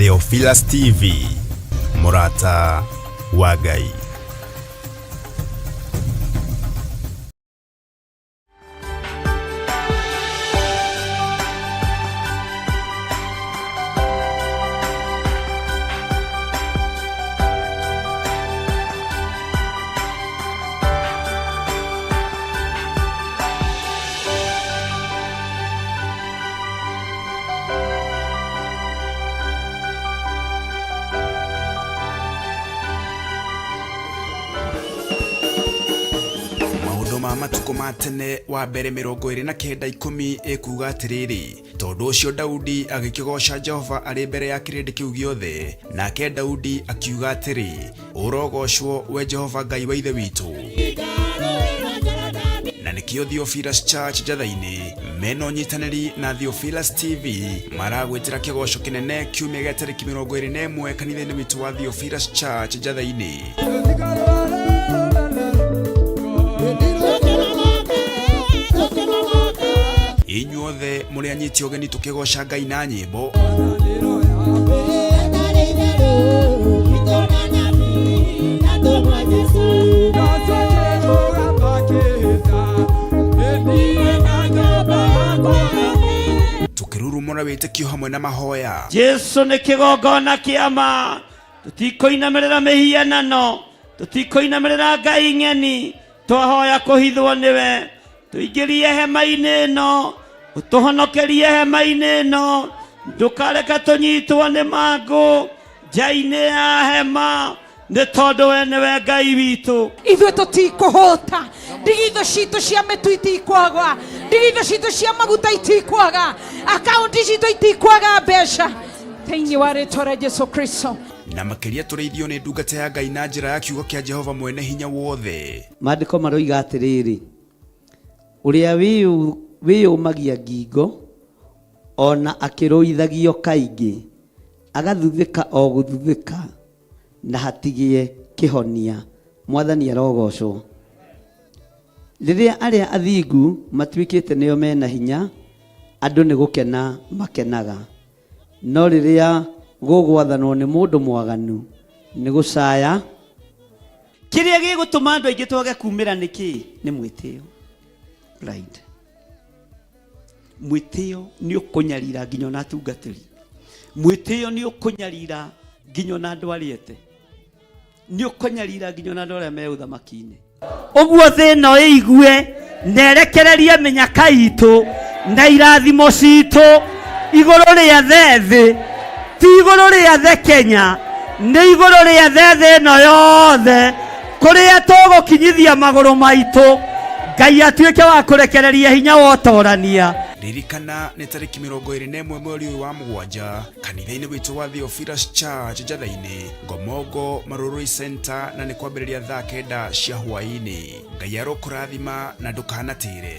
Theophilus TV, mũrata wa Ngai. Maũndũ ma matukũ ma tene wa mbere 29 ikũmi ĩkuuga atĩrĩrĩ, tondũ ũcio Daudi agĩkĩgooca Jehova arĩ mbere ya kĩrĩndĩ kĩu gĩothe, nake Daudi akiuga atĩrĩ, Ũrogoocwo we Jehova Ngai wa ithe witũ. Na nĩkĩo Theophilus Church Njatha-inĩ mena ũnyitanĩri na Theophilus TV maragwĩtĩra kĩgoco kĩnene kiumia gĩa tarĩki 21 kanitha-inĩ witũ wa Theophilus Church Njatha-inĩ. Inyuothe mũrĩ anyiti ũgeni tũkĩgoca Ngai na nyĩmbo. Tũkĩrurumũra wĩtĩkio hamwe na mahoya. Jesu nĩ kĩgongona kĩa ma. Tũtikũinamĩrĩra mĩhianano, tũtikũinamĩrĩra ngai ng'eni, twahoya kũhithwo nĩwe. Tũingĩrie hema-inĩ ĩno, ũtũhonokerie hema-inĩ ĩno, ndũkareke tũnyitwo nĩ mangũ nja-inĩ ya hema, nĩ tondũ we nĩwe Ngai witũ. Ithuĩ tũtikũhũta, ndigithũ citũ cia mĩtu itikwaga, ndigithũ citũ cia maguta itikwaga, akaunti citũ itikwaga mbeca, thĩinĩ wa rĩtwa rĩa Jesu Kristo. Na makĩria tũrĩithio nĩ ndungata ya Ngai na njĩra ya kiugo kĩa Jehova mwene hinya wothe. Maandĩko maroiga atĩrĩrĩ, ũrĩa wĩyũmagia ngingo o na akĩrũithagio kaingĩ, agathuthĩka o gũthuthĩka na hatigĩe kĩhonia. Mwathani arogocwo. Rĩrĩa arĩa athingu matuĩkĩte nĩo mena hinya, andũ nĩ gũkena makenaga. No rĩrĩa gũgwathanwo nĩ mũndũ mwaganu, nĩ gũcaya. Kĩrĩa gĩgũtũma andũ aingĩ twage kumĩra nĩ kĩĩ? Nĩ mwĩtĩo. Pride. Mwĩtĩo nĩ ũkũnyarira nginya ona atungatĩri. Mwĩtĩo nĩ ũkũnyarira nginya ona andũ arĩa ete. Nĩ ũkũnyarira nginya ona andũ arĩa me ũthamaki-inĩ. Ũguo thĩ ĩno ĩigue na ĩrekererie mĩnyaka itũ na irathimo citũ igũrũ rĩa thĩ, ti igũrũ rĩa the Kenya, nĩ igũrũ rĩa thĩ ĩno yothe, kũrĩa tũgũkinyithia magũrũ maitũ, Ngai atuĩke wa kũrekereria hinya wa ũtorania. Ririkana nĩ tarĩki 21 mweri ũyũ wa mũgwanja kanitha-inĩ witũ wa Theophilus Church Njatha-inĩ, Ngomongo Marurui Center, na nĩ kwambĩrĩria thaa 9 cia hwaĩ-inĩ. Ngai arokũrathima na ndũkanatĩre.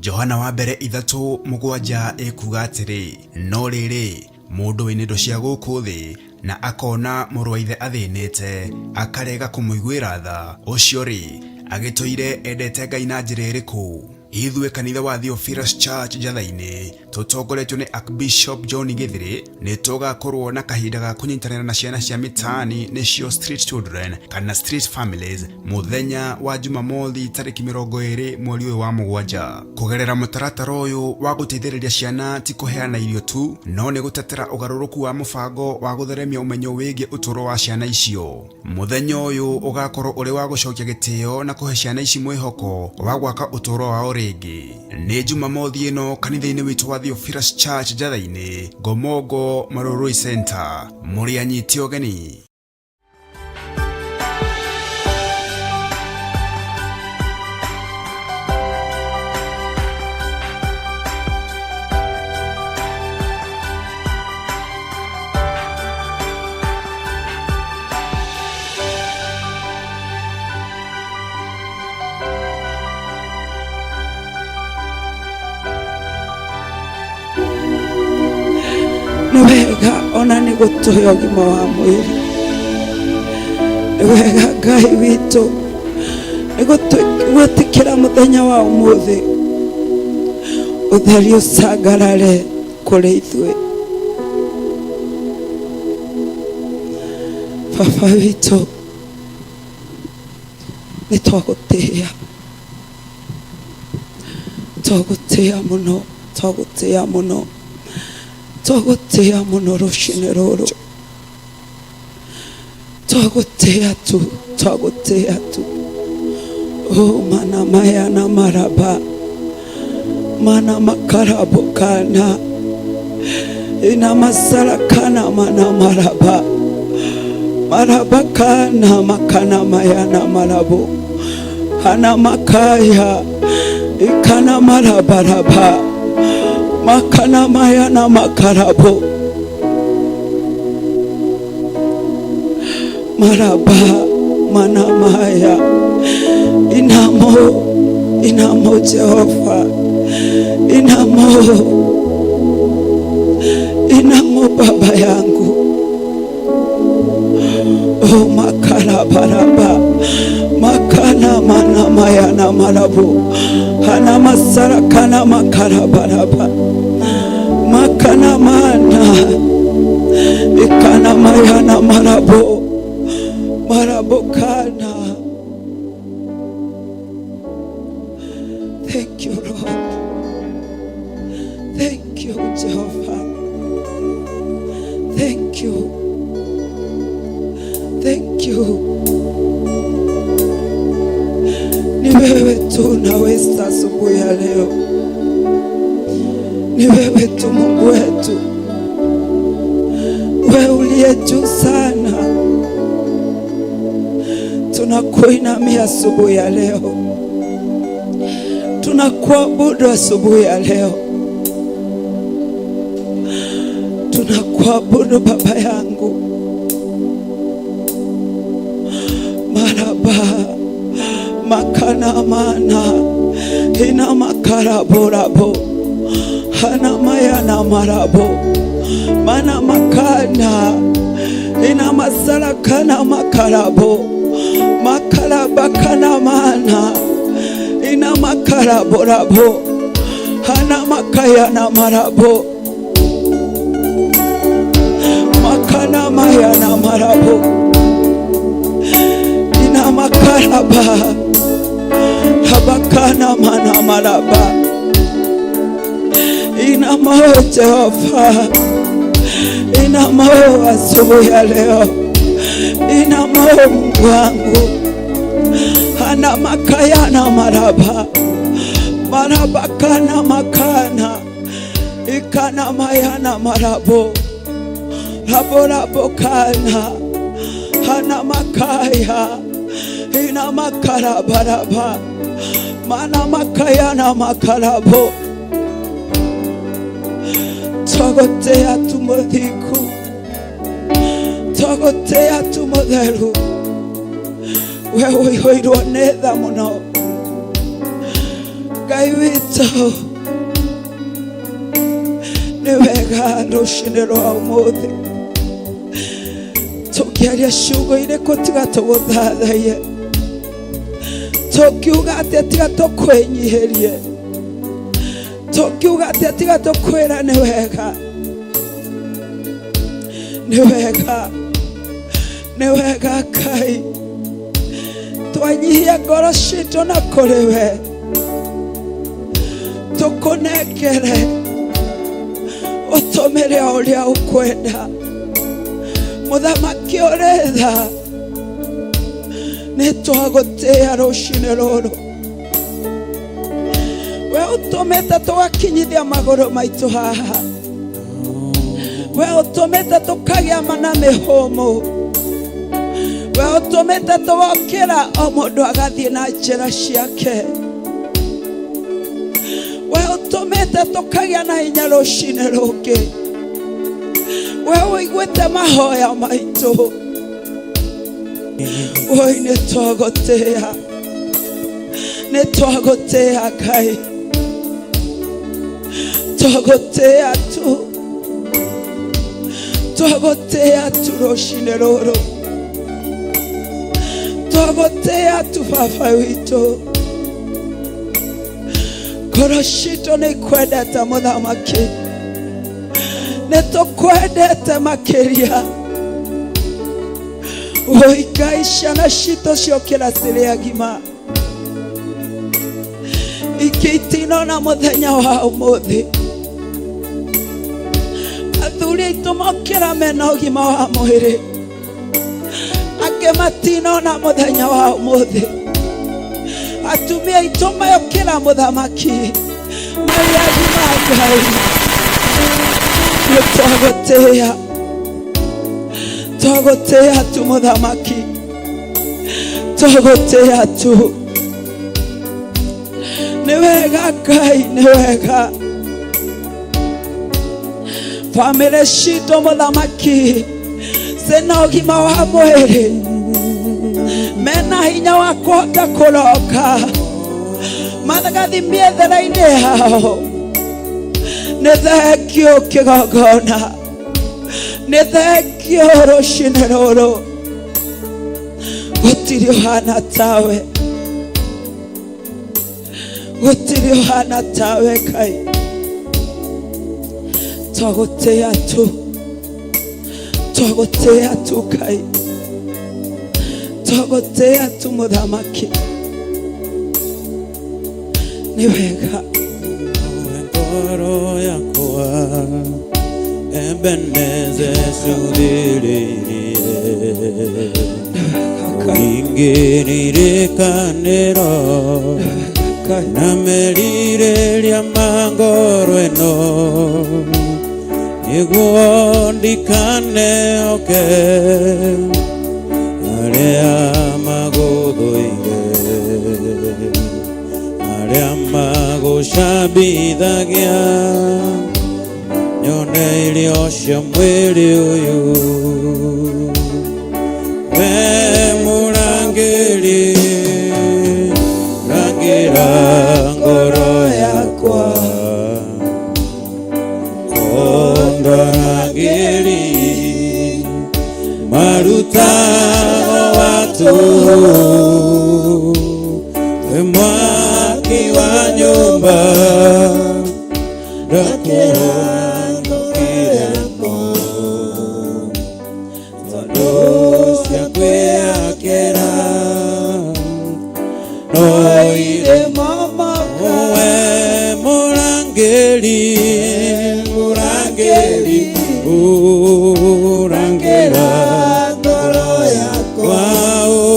Johana wa mbere 3:7 ĩkuga atĩrĩ, no rĩrĩ, mũndũ wĩna indo cia gũkũ thĩ na akona mũrũ wa ithe athĩnĩte akarega kũmũiguĩra tha, ũcio rĩ agĩtũire endete Ngai na njĩra ĩrĩkũ? Ithuĩ kanitha wa Theophilus Church Njatha-inĩ tũtongoretio nĩ Archbishop John Githiri nĩ tũgakorwo na kahinda ga kũnyitanĩra na ciana cia mitaani nĩcio street children kana street families mũthenya wa Jumamothi tarĩki 20 mweri ũyũ wa 7. Kũgerera mũtaratara ũyũ wa gũteithĩrĩria ciana ti kũheana irio tu, no nĩ gũtetera ũgarũrũku wa mũbango wa gũtheremia ũmenyo wĩgiĩ ũtũũro wa ciana icio. Mũthenya ũyũ ũgakorwo ũrĩ wa gũcokia gĩtĩo na kũhe ciana ici mwĩhoko wa gwaka ũtũũro wao rĩngĩ. Nĩ Jumamothi ĩno kanitha-inĩ witũ wa Theophilus Church Njatha-inĩ, Ngomongo Marurui Center. Mũrĩ anyite ũgeni. Nĩ wega ona nĩ gũtũhe ũgima wa mwĩrĩ. Nĩ wega Ngai witũ nĩ gwĩtĩkĩra mũthenya wa ũmũthĩ ũtheri ũcangarare kũrĩ ithuĩ. Baba witũ, nĩ twagũtĩĩa, twagũtĩĩa mũno, twagũtĩĩa mũno, twagũtĩĩa mũno rũcinĩ rũrũ, twagũtĩĩa tu, twagũtĩĩa tu. O mana maya na maraba mana makarabokana ina masarakana mana maraba marabakana makana maya na marabo hana makaya ikana marabaraba makana maya na makarabo maraba mana maya inamo inamo Jehova inamo inamo baba yangu o makarabaraba makana mana maya na marabu hana masarakana makarabaraba makana mana ikana maya na marabo marabokana. Thank you, Lord. Thank you, Jehovah. Thank you. Thank you. Ni wewe tu unaweza asubuhi ya leo. Ni wewe tu Mungu wetu. Wewe uliye juu sana. Tunakuinamia asubuhi ya leo. Tunakuabudu asubuhi ya leo. Tunakuabudu Baba yangu. Maraba makana mana ina makaraborabo hana mayana marabo mana makana ina masarakana makarabo makarabakana mana ina makaraborabo hana makayana marabo makana mayana marabo ina makaraba habakana mana maraba ina mo Jehova ina mo asubuhi ya leo ina mo Mungu wangu hana makayana maraba marabakana makana ikana mayana marabo raborabokana hana makaya ina makarabaraba mana makayana makarabo twagotea tumothiku twagotea tumotheru we ũihũirwo nĩ tha mũno Ngai witũ. Nĩ wega rũcinĩ rwa ũmũthĩ tũngĩaria ciugo irĩkũ tiga tũgũthathaiye, tũngiuga atĩa tiga tũkwĩnyihĩrie, tũngiuga atĩa tiga tũkwĩra nĩ wega, nĩ wega, nĩ wega Ngai. Twanyihia ngoro citũ na kũrĩ we, tũkũnengere ũtũmĩre o ũrĩa ũkwenda. Mũthamaki ũrĩ tha, nĩ twagũtĩĩa rũcinĩ rũrũ. We ũtũmĩte tũgakinyithia magũrũ maitũ haha, we ũtũmĩte tũkagĩa na mĩhũmũ, we ũtũmĩte tũgokĩra o mũndũ agathiĩ na njĩra ciake, we ũtũmĩte tũkagĩa na hinya rũcinĩ rũngĩ, we ũiguĩte mahoya maitũ. Oi, nĩ twagũtĩĩa, nĩ twagũtĩĩa Ngai, twagũtĩĩa tu, twagũtĩĩa tu rũcinĩ rũrũ, twagũtĩĩa tu baba witũ. Ngoro citũ nĩ ikwendete mũthamaki, nĩ tũkwendete makĩria. Oi Ngai, ciana citũ ciokĩra cirĩ agima, ingĩ itinona mũthenya wa ũmũthĩ. Athuri aitũ mokĩra mena ũgima wa mwĩrĩ, angĩ matinona mũthenya wa ũmũthĩ. Atumia aitũ mokĩra mũthamaki marĩ agima. Ngai, nĩ twagũtĩĩa, twagũtĩĩa tu mũthamaki, twagũtĩĩa tu. Nĩ wega Ngai, nĩ wega. Bamĩrĩ citũ mũthamaki cina ũgima wa mwĩrĩ, mena hinya wa kũhota kũroka magathi mĩethere-inĩ yao. Nĩ thengio kĩgongona, nĩ thengio rũcinĩ rũrũ. Gũtirĩ ũhana tawe, gũtirĩ ũhana tawe Ngai. Twagũtĩĩa tu, twagũtĩĩa tu Ngai, twagũtĩĩa tu mũthamaki. Nĩ wega. Ngoro yakwa Ebenezer cũthĩrĩrie Ingĩririkanĩro Ngai. na merirĩria ma ngoro ĩno, nĩguo ndikaneoke arĩa magũthũire, arĩa magũcambithagia, nyone irio cia mwĩrĩ ũyũ. We mũrangĩri, rangĩra ngoro yakwa, tondũ arangĩri marutago watu. We mwaki wa nyũmba, ndakũhonokire tondũ cia kwĩyakĩra no irĩ Momoka. We mũrangĩri, mũrangĩri, ũrangĩra ngoro yakwa,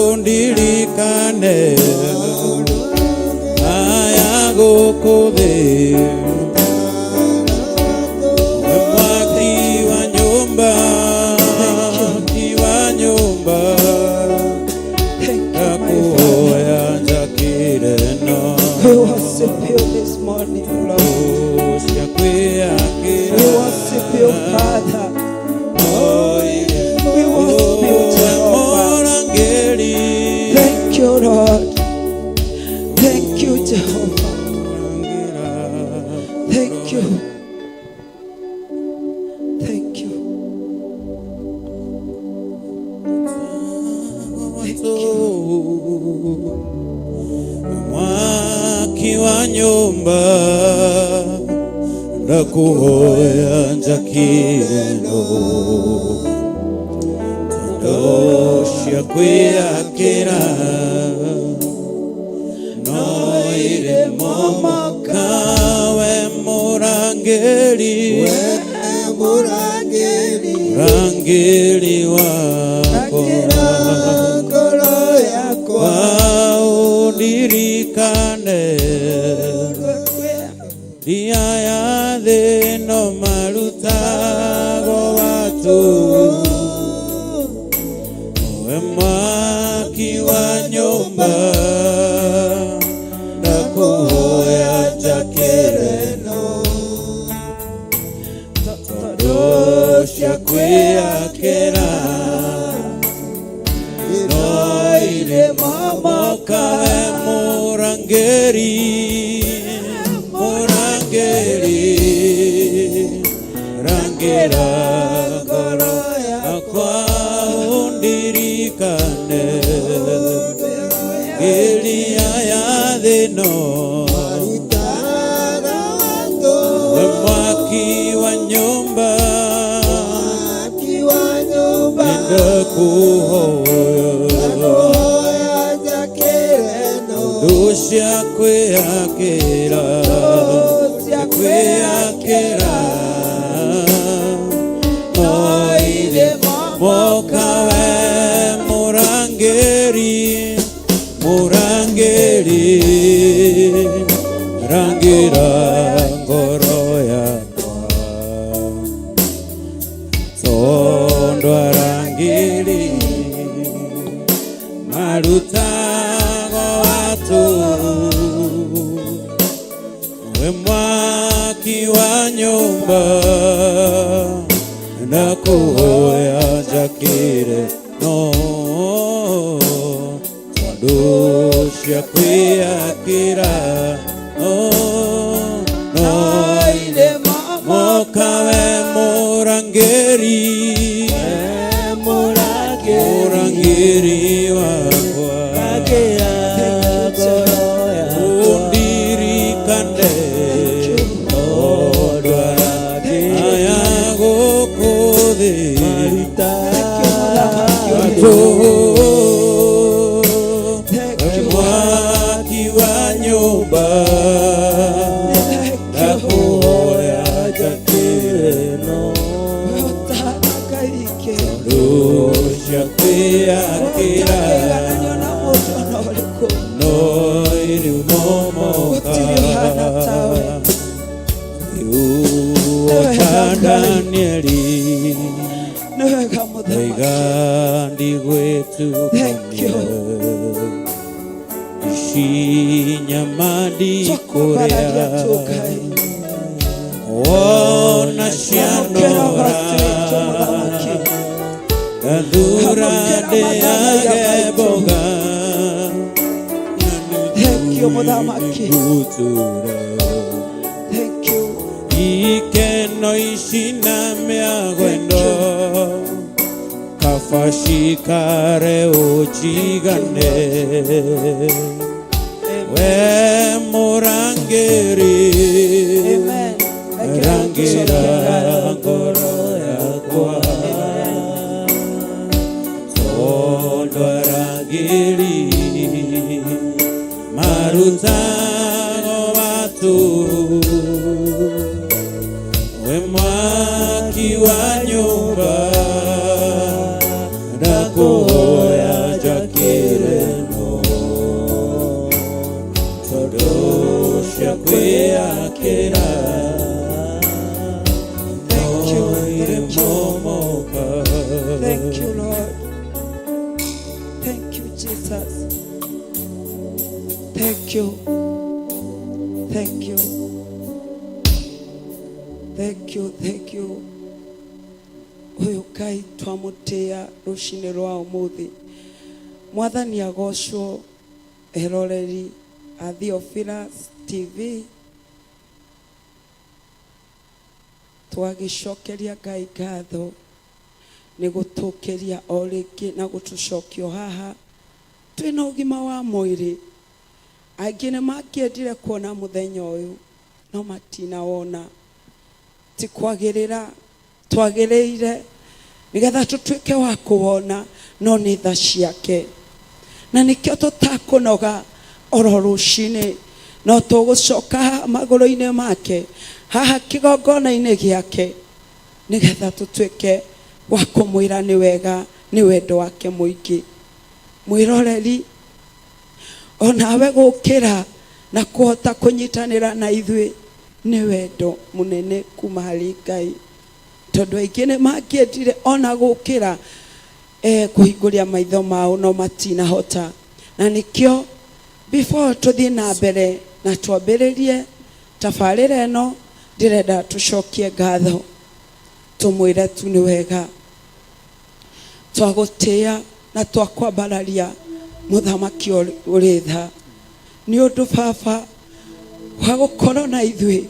ũndirikane aya gũkũ thĩ. We mwaki wa nyũmba, mwaki wa nyũmba, Thank you, my Father. ndakuhoya njakire no We worship you this morning, Lord. cia kwĩyakĩra We worship you, Father. We worship you, Jehovah. Mũrangĩri, Thank you, Lord. Thank you, Jehovah. Thank you. Mwaki wa nyũmba ndakuhoya njakire no tondũ cia kwĩyakĩra no irĩ momoka we mũrangĩri mũrangĩri wakwa waũndirikane ndia ya thĩ no marutago watu we mwaki wa nyũmba ndakuhoya njakĩre no tondũ cia kwĩyakĩra no irĩ momoka we mũrangĩri mũrangĩri rangĩra ngoro yakwa ũndirikane ngiria ya thĩ no we mwaki wa nyũmba nĩndakũhoya ũndũ cia kwĩyakĩra kwĩyakĩra no irĩ moka we mũrangĩri mũrangĩri rangĩra ngoro yakwa tondũ arangĩri marutago watu we mwaki wa nyũmba ndakuhoya njakĩre no tondũ cia kwĩyakĩra no irĩ moka we mũrangĩri mũrangĩri wakwa ũndirikane tondũ aya gũkũ thĩ Thank you. mwaki wa nyũmba ndakuhoya njakĩre no Ngai ingĩ. tondũ cia kwĩyakĩra Ũtangĩigananio na mũndũ ona ũrĩkũ. no irĩ momoka Gũtirĩ ũhana tawe. Rĩu ota Danieli Nĩ wega mũthamaki. Ndoiga ndigwĩtukania Thank you. ici nyama Twakwambararia ndikũrĩa tu Ngai. wona Amũkĩra cianora ũhoti witũ mũthamaki. ngathura Amũkĩra mathaithia ndĩage maitũ. mboga Thank you mũthamaki. ngũtũra Thank you. ikeno ici na mĩagwendo kabacikare ũnjigane we mũrangĩri Amen. Reke rangĩra tũcokie ngatho. ngoro yakwa tondũ arangĩri marutago watu we mwaki wa nyũmba ndakuhoya njakĩre no tondũ cia kwĩyakĩra Thank you. no Thank you. momoka Thank you, Lord. Thank you, Jesus. Thank you. Thank you. Thank you. Thank you. Ũyũ Ngai twamũtĩa rũcinĩ rwa ũmũthĩ. Mwathani agocwo eroreri a Theophilus TV. Twagĩcokeria Ngai ngatho nĩ gũtũkĩria o rĩngĩ na gũtũcokia haha twĩna ũgima wa mwĩrĩ. Aingĩ nĩ mangĩendire kuona mũthenya ũyũ no matinawona. Ti kwagĩrĩra twagĩrĩire nĩgetha tũtuĩke wa kũwona, no nĩ tha ciake. Na nĩkĩo tũtakũnoga oro rũcinĩ, no tũgũcoka haha magũrũ-inĩ make, haha kĩgongona-inĩ gĩake, nĩgetha tũtuĩke wa kũmwĩra nĩ wega nĩ wendo wake mũingĩ. Mwĩroreri, onawe gũkĩra na kũhota kũnyitanĩra na ithuĩ nĩ wendo mũnene kuma harĩ Ngai, tondũ aingĩ nĩ mangĩendire ona gũkĩra kũhingũria maitho mao no matinahota. Na nĩkĩo before tũthiĩ na mbere na twambĩrĩrie tabarĩra ĩno, ndĩrenda tũcokie ngatho tũmwĩre tu nĩ wega. Twagũtĩĩa na twakwambararia mũthamaki ũrĩ tha, nĩ ũndũ baba wa gũkorwo na ithuĩ,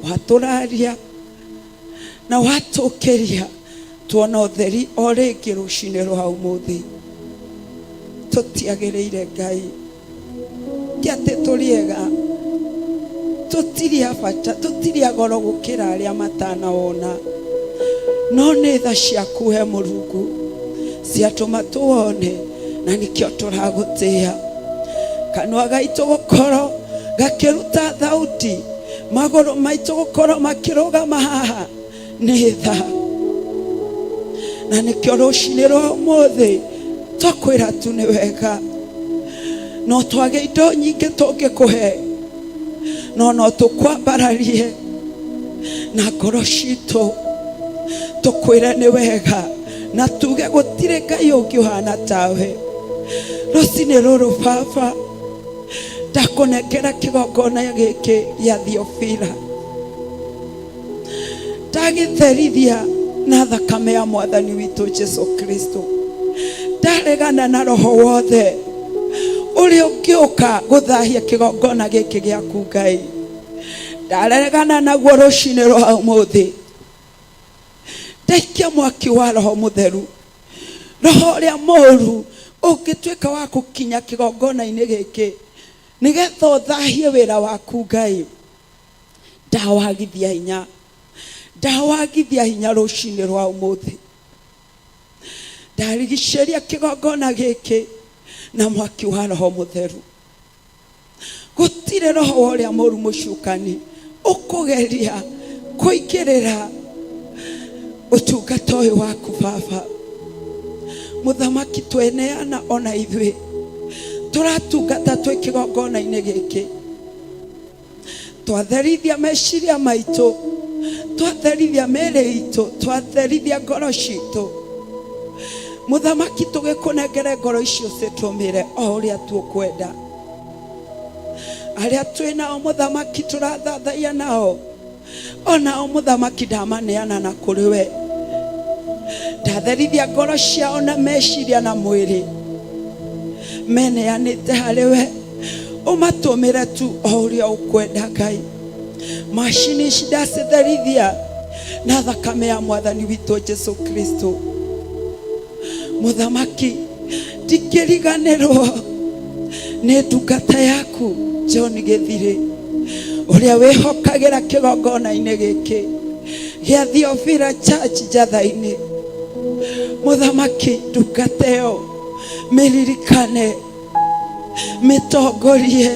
watũraria na watũkĩria tuona ũtheri o rĩngĩ rũcinĩ rwa ũmũthĩ. Tũtiagĩrĩire Ngai, ti atĩ tũrĩ ega, tũtirĩ a bata, tũtirĩ a goro gũkĩra arĩa matanawona, no nĩ tha ciaku he Mũrungu ciatũma tũwone, na nĩkĩo tũragũtĩĩa. Kanua gaitũ gũkorwo gakĩruta thauti, magũrũ maitũ gũkorwo makĩrũgama haha nĩ tha, na nĩkĩo rũcinĩ rwa ũmũthĩ twakwĩra tu nĩ wega. No twage indo nyingĩ tũngĩkũhe, no no tũkwambararie na ngoro citũ tũkwĩre nĩ wega, na tuge gũtirĩ Ngai ũngĩ ũhana tawe. Rũcinĩ rũrũ baba, ndakũnengera kĩgongona gĩkĩ gĩa Thiofila, ndagĩtherithia na thakame ya mwathani witũ Jesu Kristo. Ndaregana na roho wothe ũrĩa ũngĩũka gũthahia kĩgongona gĩkĩ gĩaku Ngai, ndaregana naguo rũcinĩ rwa ũmũthĩ. Ndaikia mwaki wa roho mũtheru, roho ũrĩa mũũru ũngĩtuĩka wa gũkinya kĩgongona-inĩ gĩkĩ nĩgetha ũthahie wĩra waku Ngai, ndawagithia hinya, ndawagithia hinya rũcinĩ rwa ũmũthĩ. Ndarigicĩria kĩgongona gĩkĩ na mwaki wa roho mũtheru. Gũtirĩ roho wa ũrĩa mũũru mũcukani ũkũgeria kũingĩrĩra ũtungata ũyũ waku baba. Mũthamaki, tweneana ona ithuĩ tũratungata twĩ kĩgongona-inĩ gĩkĩ, twatherithia meciria maitũ, twatherithia mĩĩrĩ itũ, twatherithia ngoro citũ. Mũthamaki, tũgĩkũnengere ngoro icio citũmĩre o ũrĩa tũkwenda. Arĩa twĩ nao mũthamaki tũrathathaia nao, onao mũthamaki ndamaneana na kũrĩ we. Ndatherithia ngoro ciao na meciria na mwĩrĩ, meneanĩte harĩ we, ũmatũmĩre tu o ũrĩa ũkwenda Ngai. Macini ici ndacitherithia na thakame ya mwathani witũ Jesu Kristo. Mũthamaki, ndingĩriganĩrwo nĩ ndungata yaku John Gĩthirĩ, ũrĩa wĩhokagĩra kĩgongona-inĩ gĩkĩ gĩa Thiofila Church Njatha-inĩ. Mũthamaki, ndungata ĩyo mĩririkane, mĩtongorie,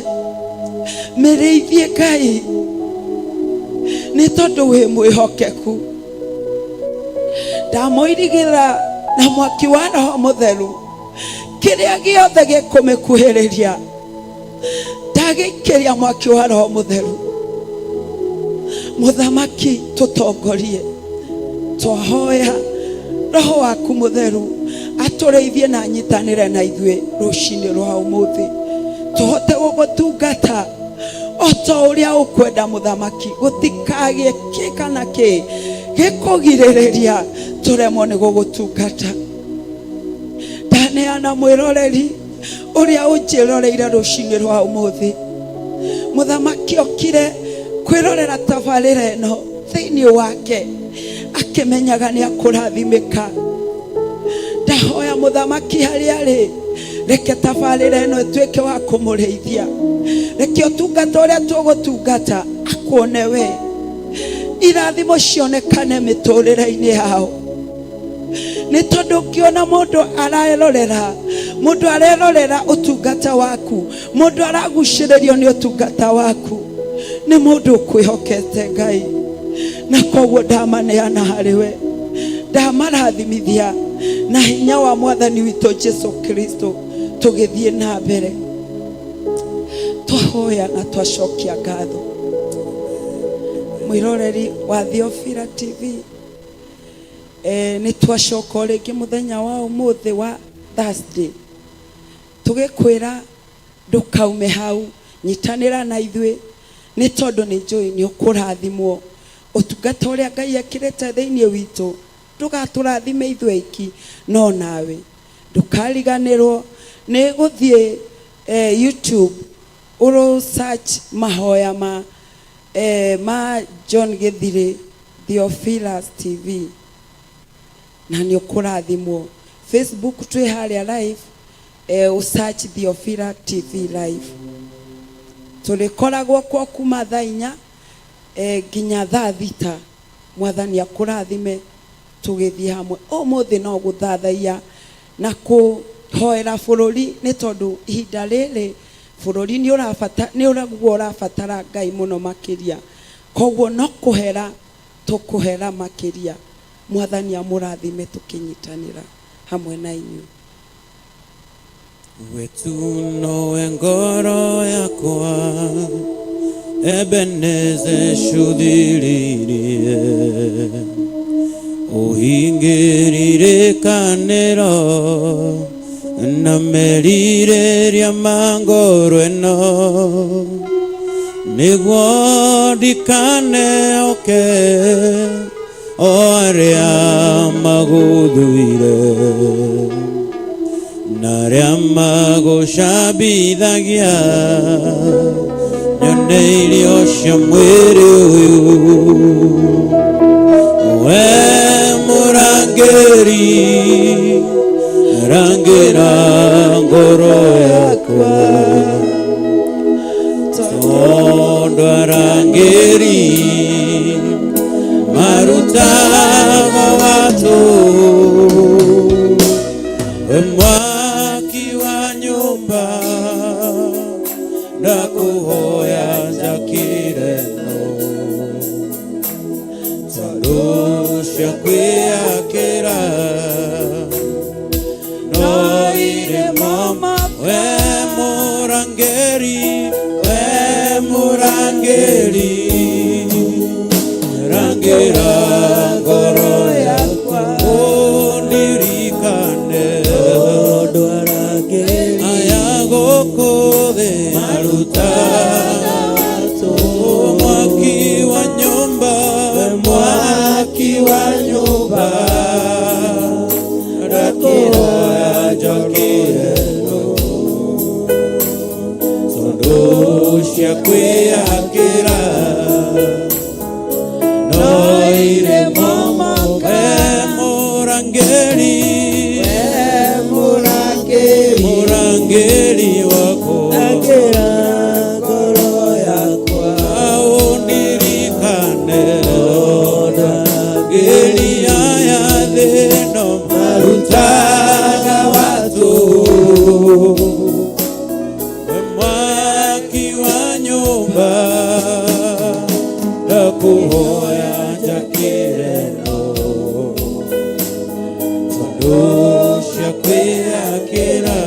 mĩrĩithie Ngai, nĩ tondũ wĩ mwĩhokeku. Ndamũirigĩra na mwaki wa roho mũtheru, kĩrĩa gĩothe gĩkũmĩkuhĩrĩria ndagĩikĩria mwaki wa roho mũtheru. Mũthamaki, tũtongorie, twahoya roho waku mũtheru atũrĩithie na anyitanĩre na ithuĩ rũcinĩ rwa ũmũthĩ, tũhote gũgũtungata o ta ũrĩa ũkwenda mũthamaki. Gũtikagĩe kĩ kana kĩ gĩkũgirĩrĩria tũremwo nĩ gũgũtungata. Ndaneana mwĩroreri ũrĩa ũnjĩroreire rũcinĩ rwa ũmũthĩ. Mũthamaki okire kwĩrorera tabarĩra ĩno thĩinĩ wake akĩmenyaga nĩ akũrathimĩka. Ndahoya mũthamaki harĩa arĩ, reke tabarĩra ĩno ĩtuĩke wa kũmũrĩithia. Reke ũtungata ũrĩa tũgũtungata akuone we, irathimo cionekane mĩtũrĩre-inĩ yao. Nĩ tondũ ũngĩona mũndũ arerorera, mũndũ arerorera ũtungata waku, mũndũ aragucĩrĩrio nĩ ũtungata waku, nĩ mũndũ ũkwĩhokete Ngai. Na koguo ndamaneana harĩ we, ndamarathimithia na hinya wa mwathani witũ Jesu Kristo. Tũgĩthiĩ na mbere, twahoya na twacokia ngatho. Mwĩroreri wa Theophila TV, nĩ twacoka o rĩngĩ mũthenya wa ũmũthĩ wa Thursday, tũgĩkwĩra ndũkaume hau, nyitanĩra na ithuĩ, nĩ tondũ nĩ njũĩ nĩ ũkũrathimwo. Ũtungata ũrĩa Ngai ekĩrĩte thĩinĩ witũ ndũgatũrathime ithuĩ aiki, no nawe ndũkariganĩrwo nĩ gũthiĩ YouTube ũrũ search mahoya ma John Gĩthirĩ Theophilus TV, na nĩ ũkũrathimwo. Facebook twĩ harĩa live, ũsearch Theophila TV live. Tũrĩkoragwo kuo kuma thaa 4 nginya thaa 6. Mwathani akũrathime tũgĩthiĩ hamwe. Ũmũthĩ no gũthathaiya na kũhoera bũrũri, nĩ tondũ ihinda rĩrĩ bũrũri nĩ ũrabata, nĩ ũraguo ũrabatara Ngai mũno makĩria. Koguo no kũhera tũkũhera makĩria. Mwathani amũrathime tũkĩnyitanĩra hamwe na inyuĩ. Wetu nowe ngoro yakwa, Ebeneze shuthiririe, uhingĩrire kanĩro na merirĩria ma ngoro ĩno, nĩguo ndikaneoke o arĩa magũthũire na arĩa magũcambithagia, nyone irio cia mwĩrĩ ũyũ. We mũrangĩri, rangĩra ngoro yakwa, tondũ arangĩri marutaga watu. We mwaki wa nyũmba, ndakuhoya njakĩre no tondũ cia kwĩyakĩra no irĩ moma. We mũrangĩri, we mũrangĩri, rangĩra ngoro yakwa, ũndirikane aya gũkũ thĩ marutaga mwaki wa nyũmba, mwaki wa nyũmba, ndakuhoya njakĩre no tondũ cia kwĩyakĩra no irĩ moma. We mũrangĩri, mũrangĩri wakwa, ũndirikane ngĩri aya thĩ no marutaga watu. We mwaki wa nyũmba, ndakuhoya njakĩre no tondũ cia kwĩyakĩra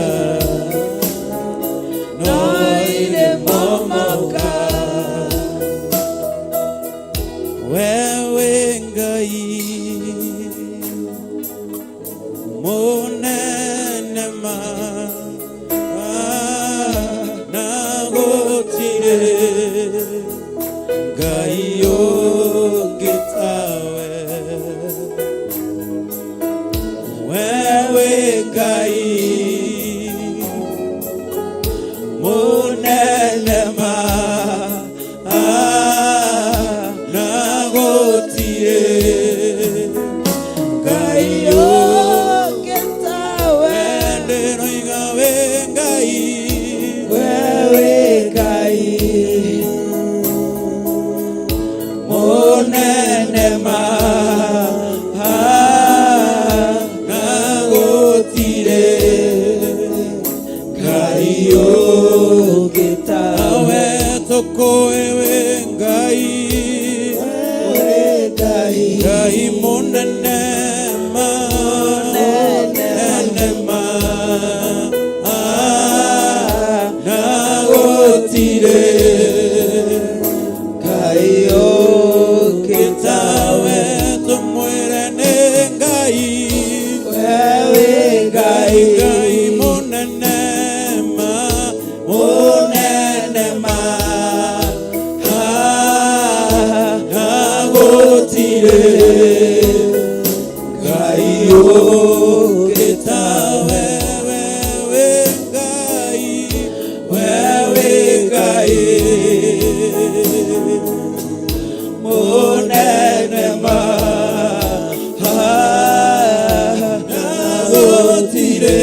no irĩ momoka. Wewe Ngai mũnene ma na gũtirĩ Tũkũĩ wĩ Ngai, Ngai mũnene ma, nene ma, ah, na gũtirĩ Ngai ũngĩ tawe. Tũmwĩre nĩ Ngai, Ngai, Ngai mũnene ma, mũnene ma, ah, na gũtirĩ Ngai ũngĩ tawe. We wĩ Ngai, we wĩ Ngai mũnene ma, na gũtirĩ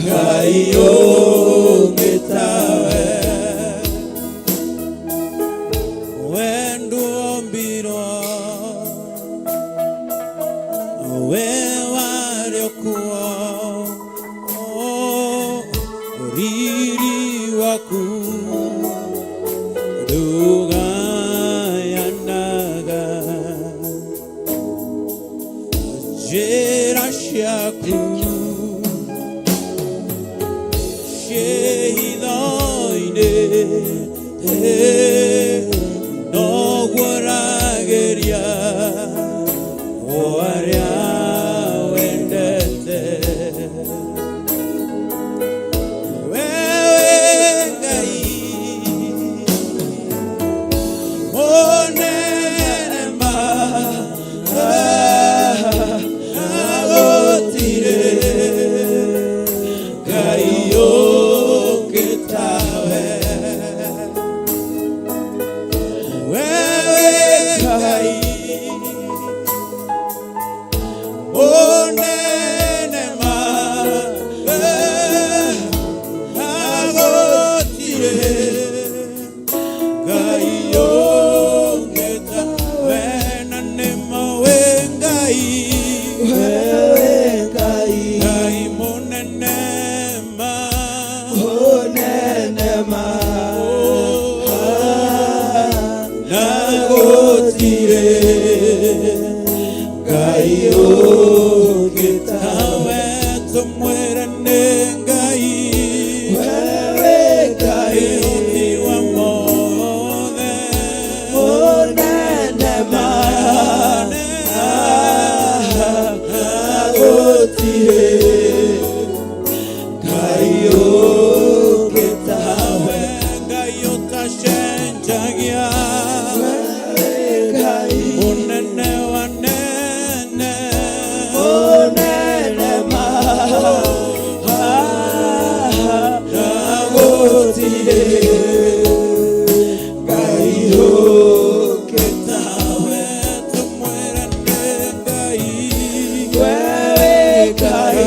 Ngai ũngĩ tawe. Wendo ombirwo we warĩ kuo, riri waku ndũgayanaga, njĩra ciaku ciĩ hitho-inĩ, noguo ũragĩria o arĩa wendete. Wewe Ngai mũnene ma, na gũtirĩ Ngai ũngĩ tawe. Wewe Ngai mũnene ma, na gũtirĩ Ngai ũngĩ tawe. Na nĩma wĩ Ngai, Ngai mũnene ma, Mũnene ma, na gũtirĩ Ngai ũngĩ tawe. Tũmwĩre nĩ Ngai, Wewe Ngai ũhoti wa mothe, mũnene ma, na gũtirĩ Ngai ũngĩ tawe. Ngai ũtacenjagia, Ngai mũnene wa nene, mũnene ma, na gũtirĩ Ngai ũngĩ tawe. Tũmwĩre nĩ Ngai, Wewe Ngai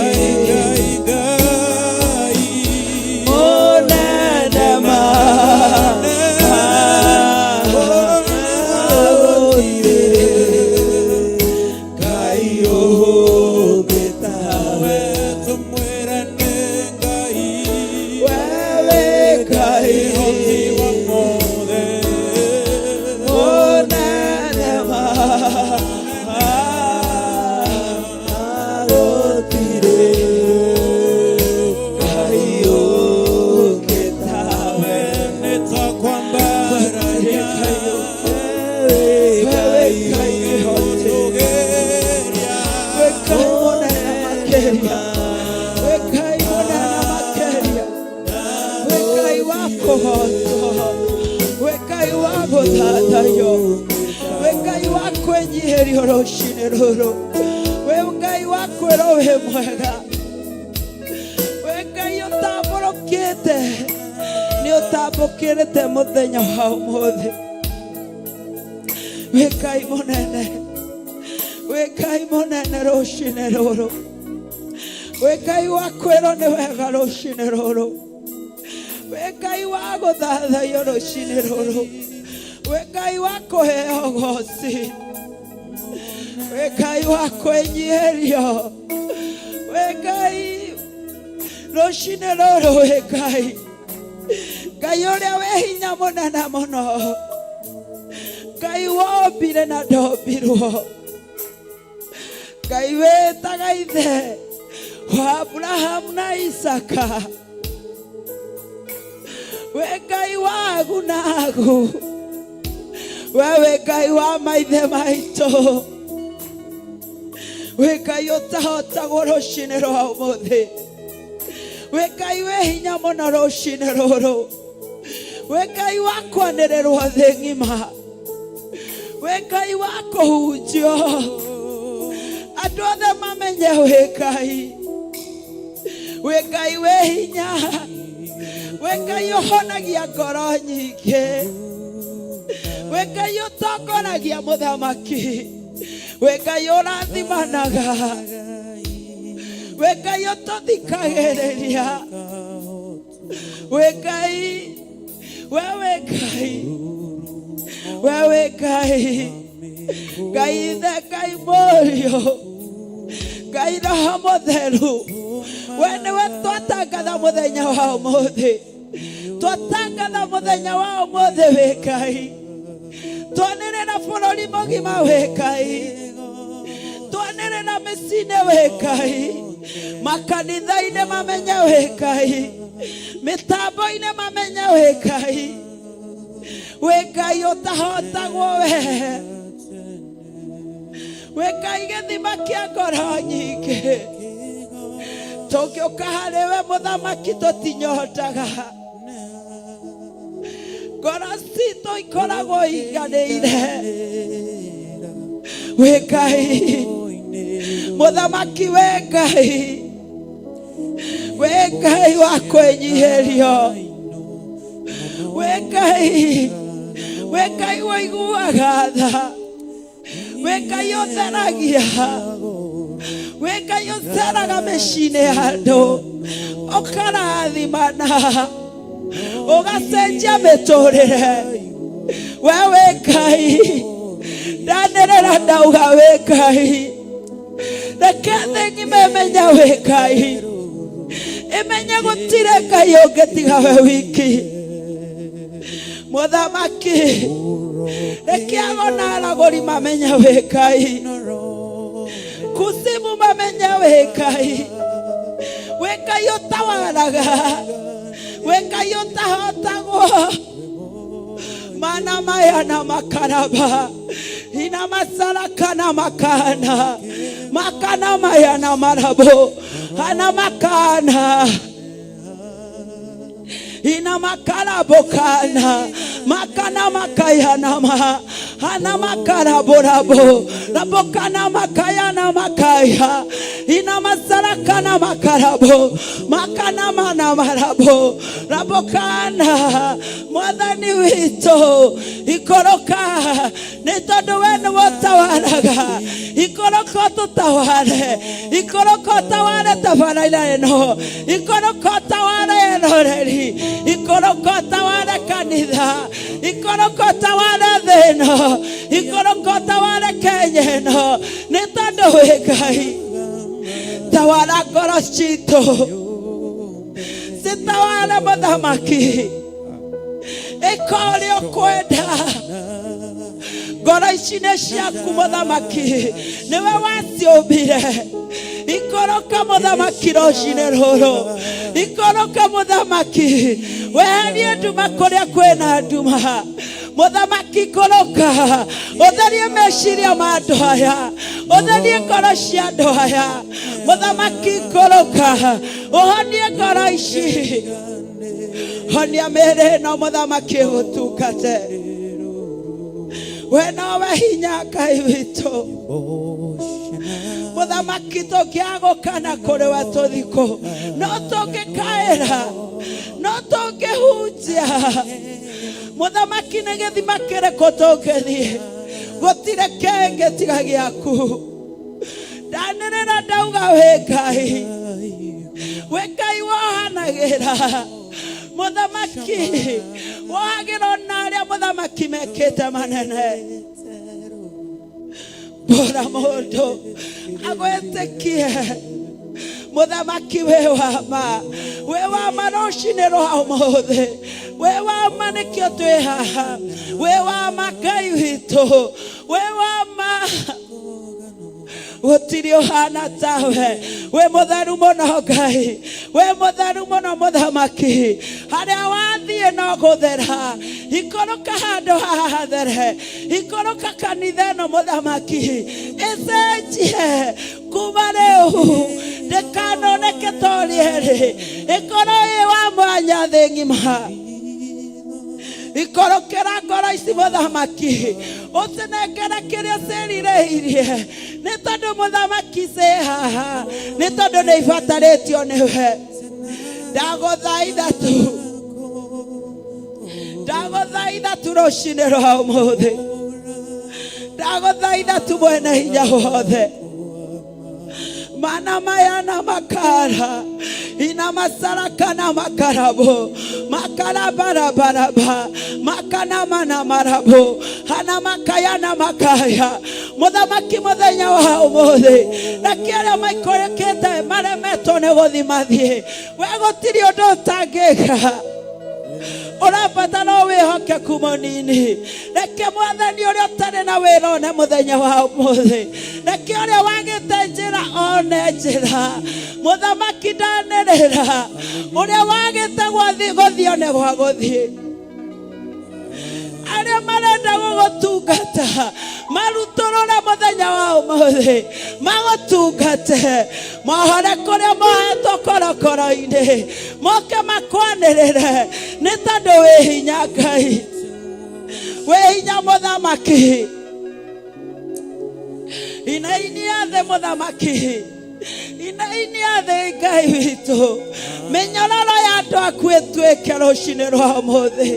Ngai, Ngai mũnene ma, na gũtirĩ Ngai ũngĩ tawe. Tũmwĩre nĩ Ngai, Wewe Ngai ũhoti wa mothe, mũnene ma, na gũtirĩ Ngai ũngĩ tawe. Nĩtwakwambararia, Wewe Ngai tũgeria, We Ngai mũnene makĩria, we Ngai mũnene makĩria, we Ngai wa kũhotwo, we Ngai wa gũthathaiyo, we Ngai wa kwĩnyihĩrio rũcinĩ rũrũ, we Ngai wa kwĩrwo wĩ mwega, we Ngai ũtambũrũkĩte, nĩ ũtambũkĩrĩte mũthenya wa ũmũthĩ. We Ngai mũnene, we Ngai mũnene rũcinĩ rũrũ, we Ngai wa kwĩrwo nĩ wega rũcinĩ rũrũ, we Ngai wa gũthathaiyo rũcinĩ rũrũ, we Ngai wa kũheo goci, we Ngai wa kwĩnyihĩrio, we Ngai rũcinĩ rũrũ, we Ngai. Ngai ũrĩa wĩ hinya mũnene mũno, Ngai wombire na ndombirwo, Ngai wĩtaga ithe wa Aburahamu na Isaka, we Ngai wagu na agu, we wĩ Ngai wa maithe maitũ, wĩ Ngai ũtahotagwo rũcinĩ rwa ũmũthĩ, wĩ Ngai wĩ hinya mũno rũcinĩ rũrũ, wĩ Ngai wa kwanĩrĩrwo thĩ ng'ima, wĩ Ngai wa kũhunjio andũ othe mamenye wĩ Ngai, wĩ Ngai wĩ hinya, wĩ Ngai ũhonagia ngoro nyingĩ, wĩ Ngai ũtongoragia mũthamaki, wĩ Ngai ũrathimanaga, wĩ Ngai ũtũthikagĩrĩria, wĩ Ngai, we wĩ Ngai, we wĩ Ngai, Ngai Ithe, Ngai Mũriũ, Ngai Roho Mũtheru, we nĩwe twatangatha mũthenya wa ũmũthĩ, twatangatha mũthenya wa ũmũthĩ wĩ Ngai, twanĩrĩra bũrũri mũgima wĩ Ngai, twanĩrĩra mĩciĩ-inĩ wĩ Ngai, makanitha-inĩ mamenye wĩ Ngai, mĩtambo-inĩ mamenye wĩ Ngai, wĩ Ngai ũtahotagwo we, wĩ Ngai gĩthima kĩa ngoro nyingĩ, tũngĩũka harĩ we mũthamaki tũtinyotaga, ngoro citũ ikoragwo iganĩire, wĩ Ngai mũthamaki, wĩ Ngai, wĩ Ngai wa kwĩnyihĩrio, wĩ Ngai, wĩ Ngai ũiguaga tha, wĩ Ngai ũtheragia, wĩ Ngai ũceraga mĩciĩ-inĩ ya andũ ũkarathimana, ũgacenjia mĩtũrĩre, we wĩ Ngai, ndanĩrĩra ndauga wĩ Ngai, reke thĩ ng'ima ĩmenye wĩ Ngai, ĩmenye gũtirĩ Ngai ũngĩ tiga we wiki, mũthamaki, reke ago na aragũri mamenye wĩ Ngai, kusimu mamenye wĩ Ngai, wĩ Ngai ũtawaraga, wĩ Ngai ũtahotagwo, mana maya na makaraba ina masaraka na makana makana maya na marabo ana makana ina makarabokana makana makayanama ana makaraborabo rabokana makayana makaya ina masarakana makarabo makana mana marabo rabokana mwathani witũ ikũrũka nĩ tondũ we nĩwe ũtawaraga, ikũrũka ũtũtaware, ikũrũka ũtaware tabarĩra ĩno, ikũrũka ũtaware eroreri, ikũrũka ũtaware kanitha, ikũrũka ũtaware thĩ ĩno, ikũrũka ũtaware Kenya ĩno, nĩ tondũ wĩ Ngai. Tawara ngoro citũ, citaware mũthamaki, ĩka ũrĩa ũkwenda, ngoro ici nĩ ciaku mũthamaki, nĩwe waciũmbire. Ikũrũka mũthamaki rũcinĩ rũrũ, ikũrũka mũthamaki, weherie nduma kũrĩa kwĩna nduma, mũthamaki ikũrũka ũtherie meciria ma andũ aya, ũtherie ngoro cia andũ aya, mũthamaki ikũrũka ũhonie ngoro ici, honia mĩĩrĩ ĩno mũthamaki ĩgũtungate, we nowe hinya Ngai witũ, mũthamaki tũngĩagũkana kũrĩ we tũthikũ, no tũngĩkaĩra, no tũngĩhunjia, mũthamaki nĩ gĩthima kĩrĩkũ tũngĩthiĩ, gũtirĩ kĩngĩ tiga gĩaku. Ndanĩrĩra ndauga wĩ Ngai, wĩ Ngai wohanagĩra, mũthamaki wohagĩra ona arĩa mũthamaki mekĩte manene, bora mũndũ agwĩtĩkie mũthamaki wĩ wa ma, wĩ wa ma rũcinĩ rwa ũmũthĩ, Wĩ wa ma nĩkĩo twĩ haha. Wĩ wa ma Ngai witũ. Wĩ wa ma gũtirĩ ũhana tawe. Wĩ mũtheru mũno Ngai, wĩ mũtheru mũno mũthamaki. Harĩa wathiĩ no gũthera. Ikũrũka handũ haha hathere, ikũrũka kanitha ĩno mũthamaki, ĩcenjie kuma rĩu ndĩkanoneke ta ũrĩa ĩrĩ, ĩkorwo ĩ wa mwanya thĩ ng'ima. Ikorokera ngoro ici mũthamaki, ũcinengere kĩrĩa cirirĩirie, nĩ tondũ mũthamaki ciĩ haha, nĩ tondũ nĩ ibatarĩtio nĩwe. Ndagũthaitha tu, ndagũthaitha tu rũcinĩ rwa ũmũthĩ, ndagũthaitha tu mwene hinya wothe. Mana maya na makara ina masaraka na makarabo makarabarabaraba makana mana marabo hana makaya na makaya. Mũthamaki mũthenya wa ũmũthĩ, reke arĩa maikũrũkĩte maremetwo nĩ gũthiĩ mathiĩ. We gũtirĩ ũndũ ũtangĩka, ũrabatara o wĩhokeku mũnini. Reke mwathani ũrĩa ũtarĩ na wĩra one mũthenya wa ũmũthĩ, reke ũrĩa wagĩte njĩra one njĩra. Mũthamaki ndanĩrĩra, ũrĩa wagĩte gwathiĩ gũthiĩ one gwa gũthiĩ. Arĩa marenda gũgũtungata marutũrũre mũthenya wa ũmũthĩ, magũtungate, mohore kũrĩa mohetwo korokoro-inĩ, moke makwanĩrĩre, nĩ tondũ wĩ hinya Ngai, wĩ hinya mũthamaki. Inainia thĩ mũthamaki, inainia thĩ Ngai witũ. Mĩnyororo ya andũ aku ĩtuĩke rũcinĩ rwa ũmũthĩ.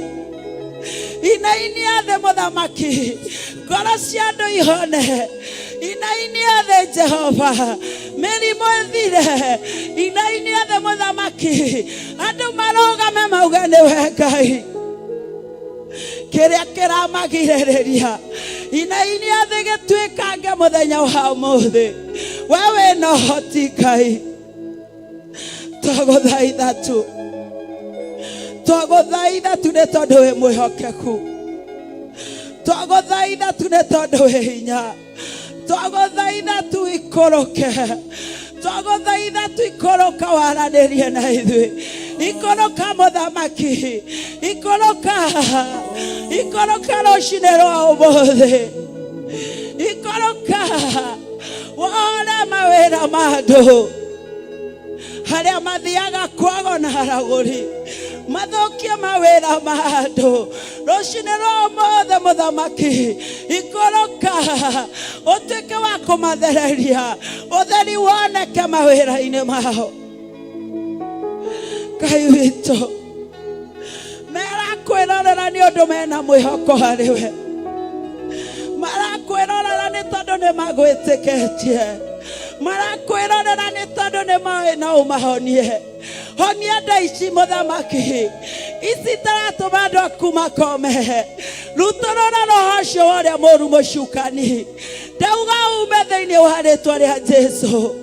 Inainia thĩ mũthamaki, ngoro cia andũ ihone. Inainia thĩ Jehova, mĩrimũ ĩthire. Inainia thĩ mũthamaki, andũ marũgame mauge nĩwe Ngai. Kĩrĩa kĩramagirĩrĩria inainia thĩ gĩtuĩkange mũthenya wa ũmũthĩ. We wĩna ũhoti Ngai, twagũthaitha tu, twagũthaitha tu nĩ tondũ wĩ mwĩhokeku, twagũthaitha tu nĩ tondũ wĩ hinya, twagũthaitha tu ikũrũke, twagũthaitha tu ikũrũka waranĩrie na ithuĩ. Ikũrũka mũthamaki, ikũrũka, ikũrũka rũcinĩ rwa ũmũthĩ, ikũrũka wone mawĩra ma andũ harĩa mathiaga kwago na aragũri mathũkie mawĩra ma andũ. Rũcinĩ rwa ũmũthĩ mũthamaki, ikũrũka ũtuĩke wa kũmathereria, ũtheri woneke mawĩra-inĩ mao. Ngai witũ, merakwĩrorera nĩ ũndũ mena mwĩhoko harĩ we, marakwĩrorera nĩ tondũ nĩ magwĩtĩkĩtie, marakwĩrorera nĩ tondũ nĩ moĩ no ũmahonie. Honia nda ici mũthamaki, ici itaratũma andũ aku makome. Rutũrũra roho ũcio wa ũrĩa mũũru mũcukani, ndauga ume thĩinĩ wa rĩtwa rĩa Jesu.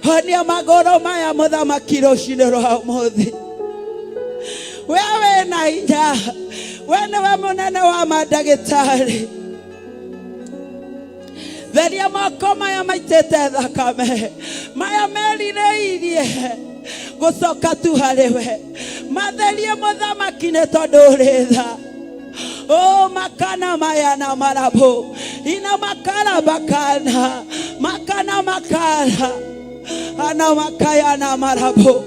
Honia magũrũ maya mũthamaki rũcinĩ rwa ũmũthĩ. We wĩna hinya, we nĩwe mũnene wa mandagĩtarĩ. Theria moko maya maitĩte thakame, maya merirĩirie gũcoka tu harĩ we. Matherie mũthamaki nĩ tondũ ũrĩ tha. O makana maya na marabo ina makara bakana makana makara ana makaya na marabo.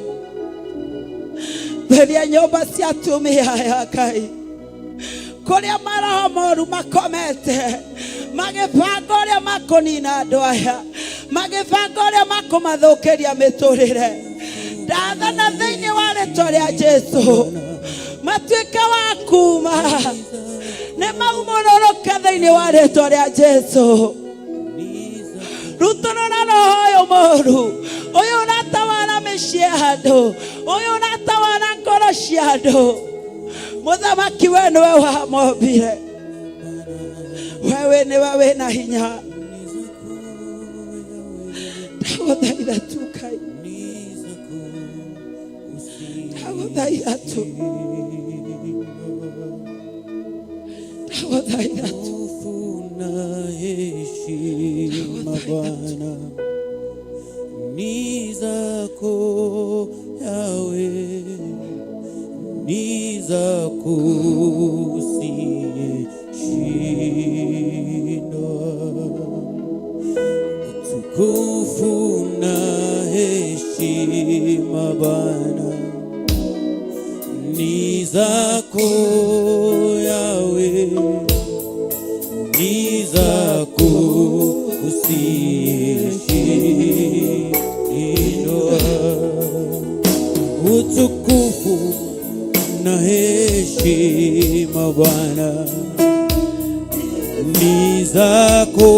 Theria nyũmba cia atumia aya Ngai, kũrĩa maroho moru makomete magĩbanga ũrĩa makũnina andũ aya, magĩbanga ũrĩa makũmathũkĩria mĩtũrĩre. Ndathana thĩinĩ wa rĩtwa rĩa Jesu matuĩke wa kuma, nĩ maumũrũrũke thĩinĩ wa rĩtwa rĩa Jesu. Rutũrũra roho ũyũ mũru, ũyũ ũratawara mĩciĩ ya andũ, ũyũ ũratawara ngoro cia andũ. Mũthamaki, we nĩwe wamombire, wewe nĩwe wĩna hinya. Ndagũthaitha tu Ngai, Ndagũthaitha tu. Ndagũthaitha tu. Utukufu na heshima Bwana ni zako Yawe, ni zako usiyeshindwa. Utukufu na heshima Bwana ni zako Yawe, ni zako usiyeshindwa. Utukufu na heshima Bwana ni zako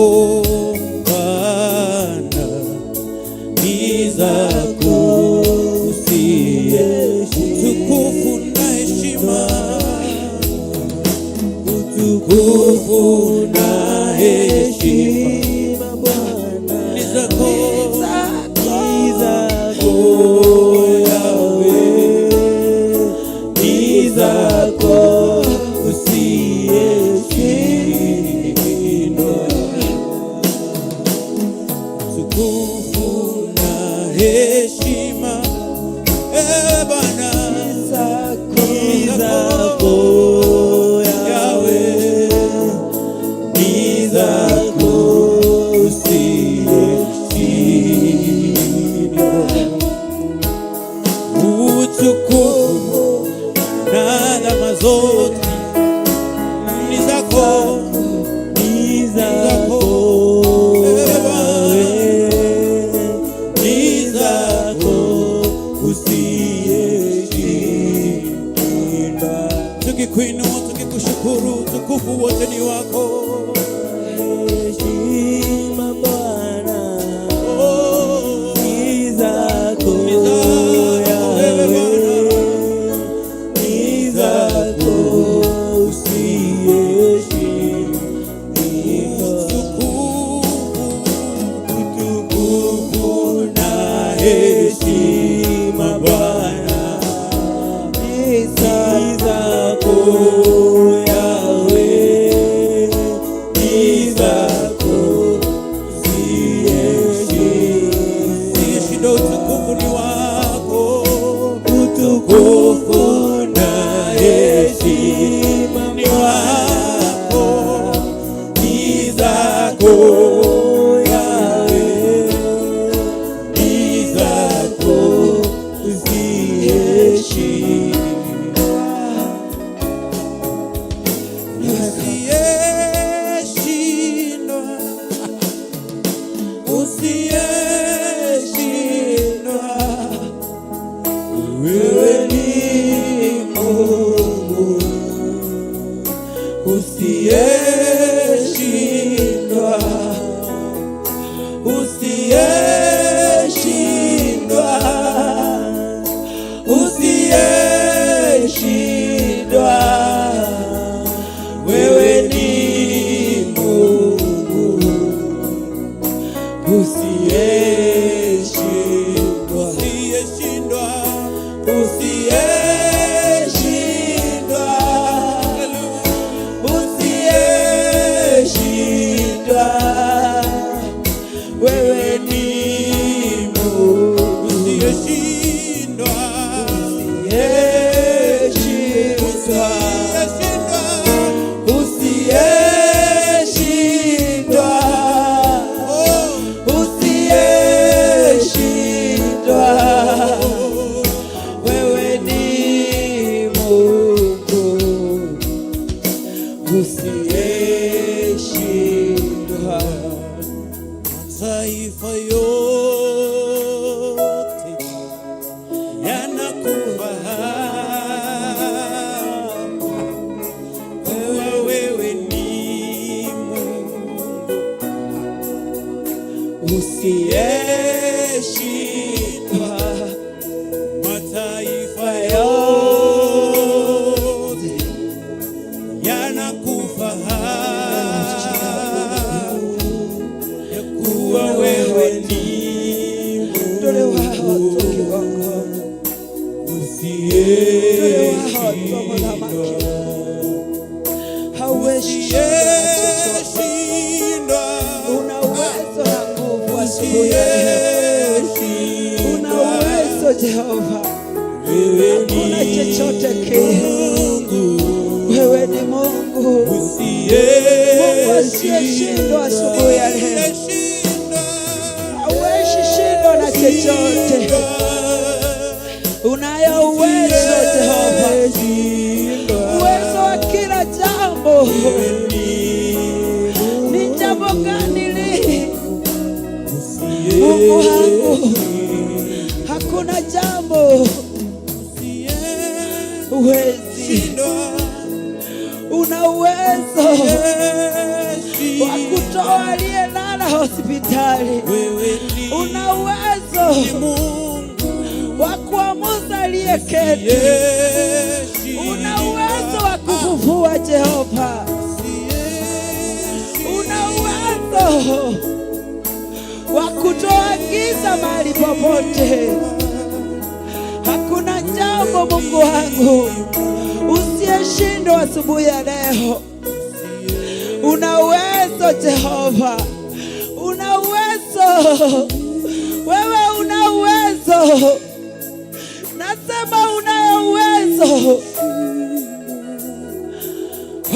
Bwana, ni zako usiye. Utukufu na heshima, utukufu na heshima Bwana ni zako, ni zako Yahweh, ni zako usiyeshindwa. Utukufu na heshima, e Bwana, ni zako Yahweh, ni zako usiyeshindwa. Utukufu na adama zote ni zako, ni zako e Bwana, ni zako usiyeshindwa. Tukikuinua, tukikushukuru, utukufu wote ni wako. Heshima Bwana Oh, ni zako ni zako wewe Bwana. ni zako usiyeshindwa. Utukufu na heshima Bwana Ni zako Yahweh, ni zako usiyeshindwa. Utukufu ni wako, utukufu na heshima ni wako, ni zako Yahweh, ni zako usiyeshindwa. Jehova mũthamaki. Hauwezi shindwa na chochote. Usiyeshindwa, Una uwezo na nguvu asubuhi ya leo. Una usiyeshindwa, uwezo Jehova, wewe hakuna ni chochote kile. Mungu Wewe ni Mungu, Mungu asiyeshindwa asubuhi ya leo. usiyeshindwa, Hauwezi shindwa na chochote. Unayo uwezo Jehova, uwezo wa kila jambo. Ni jambo gani li Mungu wangu? Hakuna jambo huwezi. Una uwezo wa kutoa aliyelala hospitali. Una uwezo wa kuamuza aliyeketi. Una uwezo wa kufufua Jehova. Una uwezo wa kutoa giza mahali popote. Hakuna jambo Mungu wangu usiyeshindwa asubuhi ya leo. Una uwezo Jehova, una uwezo wewe, una uwezo. Nasema unayo uwezo